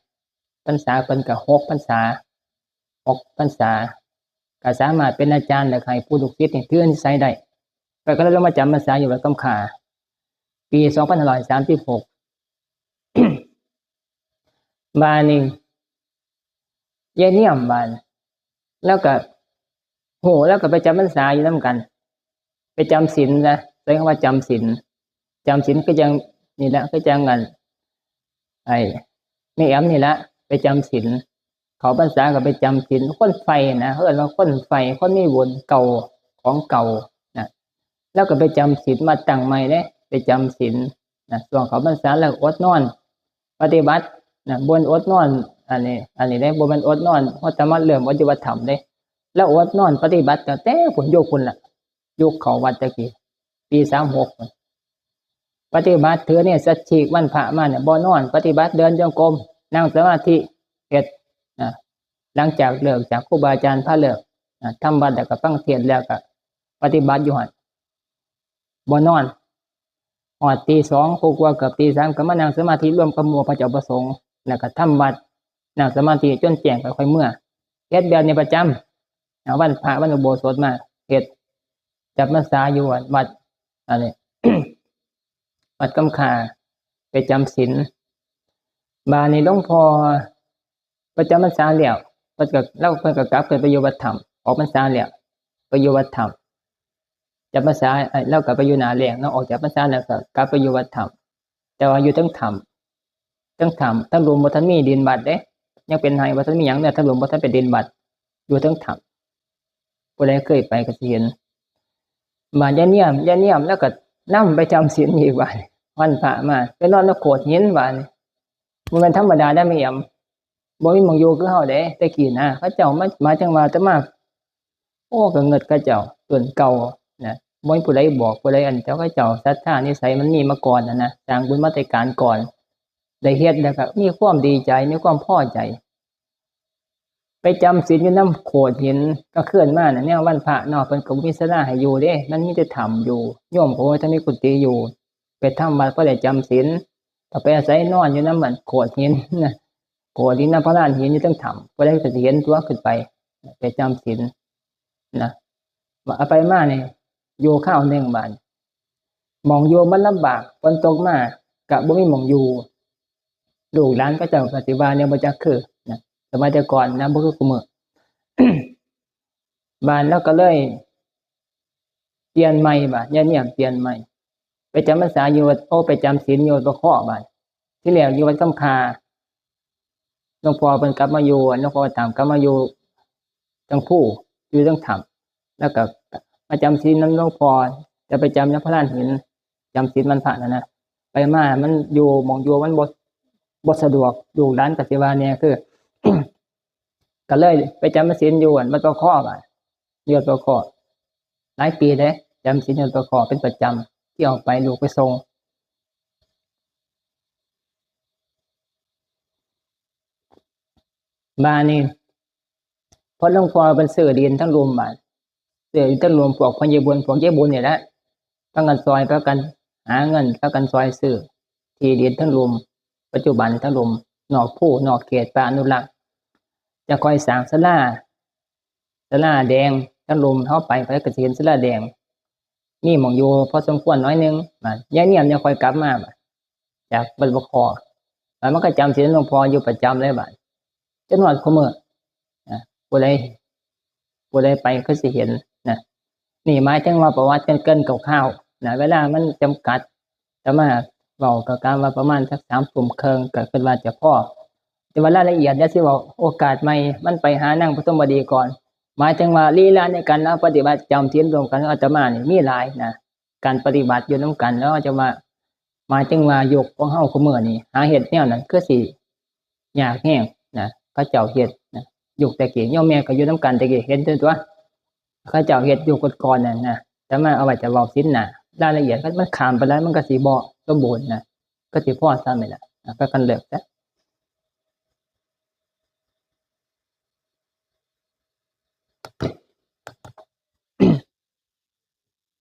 พรรษาเพิ่นก็หกพรรษา หกพรรษา ก็สามารถเป็นอาจารย์ และให้ผู้ลูกศิษย์นี่ถือนิสัยได้ ก็ ก็เลยลงมาจำพรรษาอยู่วัดคำคา ปีสองพันห้าร้อยสามสิบหก บาดนี้ ยายเนียมบาด แล้วก็ โห แล้วก็ไปจำพรรษาอยู่นำกัน ไปจำศีลนะ ใช้คำว่าจำศีล จำศีลคือจั่ง นี่แหละ คือจั่งอัน ไอ้ แม่แอมนี่แหละ ไปจำศีล เข้าพรรษาก็ไปจำศีล คนใฝ่นะ เขาเอิ้นว่าคนใฝ่ คนมีบุญเก่า ของเก่านะ แล้วก็ไปจำศีลมาตั้งใหม่เด้ ไปจำศีลนะ ช่วงเข้าพรรษาแล้วอดนอน ปฏิบัตินะ บ่อดนอน อันนี้ อันนี้เด้ บ่แม่นอดนอน เพราะแต่มาเริ่มปฏิบัติธรรมเด้ แล้วอดนอนปฏิบัติตั้งแต่พุ้น ยุคพุ้นล่ะ ยุคเข้าวัดแต่กี้ ปีสามหก ปฏิบัติถือเนี่ยสัจฉิกวันพระมาเนี่ย บ่นอน ปฏิบัติเดินจงกรม นั่งสมาธิ เฮ็ดนะ หลังจากเลิกจากครูบาอาจารย์พาเลิกนะ ทำวัดแล้วก็ฟังเทศน์แล้วก็ปฏิบัติอยู่หั่น บ่นอน ฮอดตีสองกว่าๆ เกือบตีสาม ก็มานั่งสมาธิรวมกับหมู่พระเจ้าพระสงฆ์ แล้วก็ทำวัด นั่งสมาธิจนแจ้งก็ค่อยเมือ เฮ็ดแบบนี้ประจำ เอาวันพระวันอุโบสถมาเฮ็ด จำพรรษาอยู่วัด อันนี้ วัดคำคา ไปจำศีล บาดนี้หลวงพ่อ ไปจำพรรษาแล้ว เพิ่นก็ แล้วเพิ่นก็กลับขึ้นไปอยู่วัดถ้ำ ออกพรรษาแล้ว ไปอยู่วัดถ้ำ จำพรรษา เอ้ย แล้วก็ไปอยู่หน้าแล้งเนาะ ออกจากพรรษาแล้วก็กลับไปอยู่วัดถ้ำ แต่ว่าอยู่เทิงถ้ำ เทิงถ้ำ ทางลุ่มบ่ทันมีดินวัดเด้ ยังเป็นไร่ บ่ทันมีหยังเด้อ ทางลุ่มบ่ทันเป็นดินวัด อยู่เทิงถ้ำ ผู้ใดเคยไปก็สิเห็น บาดยายเนียม ยายเนียมแล้วก็นำไปจำศีลอีกบาด วันพระมา ไปนอนนำโขดหินบาดนี้ บ่แม่นธรรมดาเด้แม่แอม บ่มีหม่องอยู่คือเฮาเด้ แต่กี้นะ เขาเจ้ามา หมายถึงว่าอาตมา โอ้ ก็เงิดเขาเจ้า ต้นเก่านะ บ่มีผู้ใดบอกผู้ใดอัน เจ้า เขาเจ้าศรัทธานิสัยมันมีมาก่อนน่ะนะ สร้างบุญมาแต่การก่อน ได้เฮ็ดแล้วก็มีความดีใจ มีความพอใจ ไปจำศีลอยู่นำโขดหิน กลางคืนมาน่ะ แนววันพระเนาะ เพิ่นก็บ่มีศาลาให้อยู่เด้ มันมีแต่ถ้ำอยู่ โยมก็บ่ทันมีกุฏิอยู่ ไปทำวัดพอได้จำศีล ก็ไปอาศัยนอนอยู่นำอันโขดหินนะ โขดหินนำพระลานหินอยู่เทิงถ้ำ ผู้ใดก็สิเห็นตัวขึ้นไป ไปจำศีลนะ ว่าเอาไปมานี่ อยู่คราวหนึ่งบาด หม่องอยู่มันลำบาก ฝนตกมาก็บ่มีหม่องอยู่ ลูกหลานเขาเจ้าก็สิว่าแนวบ่จักคือนะ สมัยแต่ก่อนนะ บ่คือคุมื้อ บาดแล้วก็เลย เปลี่ยนใหม่บาด ยายเนียมเปลี่ยนใหม่ ไปจำพรรษาอยู่วัด โอ้ ไปจำศีลอยู่วัดปะขอบาด ที่แรกอยู่วัดคำคา หลวงพ่อเพิ่นกลับมาอยู่ หลวงพ่อตามกลับมาอยู่เทิงภู อยู่เทิงถ้ำ แล้วก็มาจำศีลนำหลวงพ่อ จะไปจำนำพระลานหิน จำศีลวันพระนั่นนะ ไปมามันอยู่ หม่องอยู่มันบ่ บ่สะดวก ลูกหลานก็สิว่าแน่ คือ ก็เลยไปจำศีลอยู่วัดปะคอ บาดอยู่วัดปะคอ หลายปีเลย จำศีลอยู่วัดปะคอเป็นประจำ เที่ยวไปลูกไปส่ง บาดนี้ พอหลวงพ่อเป็นซื้อดินทั้งลุ่ม บาดซื้อดินทั้งลุ่ม พวกพ่อใหญ่บุญ พวกยายบุญนี่แหละ พากันซอย พากันหาเงิน พากันซอยซื้อที่ดินทั้งลุ่ม ปัจจุบันทั้งลุ่ม นอกภูนอกเขตป่าอนุรักษ์ จะค่อยสร้างศาลา ศาลาแดงทั้งลุ่ม เข้าไป ไปกระถินศาลาแดง มีหม่องอยู่พอสมควรน้อยหนึ่ง บาดยายเนียมยังค่อยกลับมา บาดจากวัดปะคอ บาดมันก็จำศีลหลวงพ่ออยู่ประจำเลย บาดจนฮอดคุมื้อนะ ผู้ใด ผู้ใดไปคือสิเห็นนะ นี่หมายถึงว่าประวัติเกริ่นๆคร่าวๆนะ เวลามันจำกัด อาตมาเว้าก็กะว่าประมาณสักสามทุ่มครึ่ง ก็คิดว่าจะพอ แต่ว่ารายละเอียดเดี๋ยวสิเว้าโอกาสใหม่ มันไปหานั่งปฐมบดีก่อน หมายถึงว่าลีลาในการปฏิบัติจำศีลร่วมกันกับอาตมานี่มีหลายนะ การปฏิบัติอยู่นำกัน แล้วจะว่า หมายถึงว่ายุคของเฮาคุมื้อนี้ หาเฮ็ดแนวนั้นคือสิยากแฮงนะ เขาเจ้าเฮ็ดนะ ยุคแต่กี้ โยมแม่ก็อยู่นำกันแต่กี้ เห็นตัว เขาเจ้าเฮ็ดยุคก่อนๆนั่นนะ อาตมาเอาไว้จะเว้าศีลหน้า รายละเอียดมันข้ามไปแล้ว มันก็สิบ่สมบูรณ์นะ ก็สิพอซ้ำนี่แหละนะ ก็กันเลิกซะ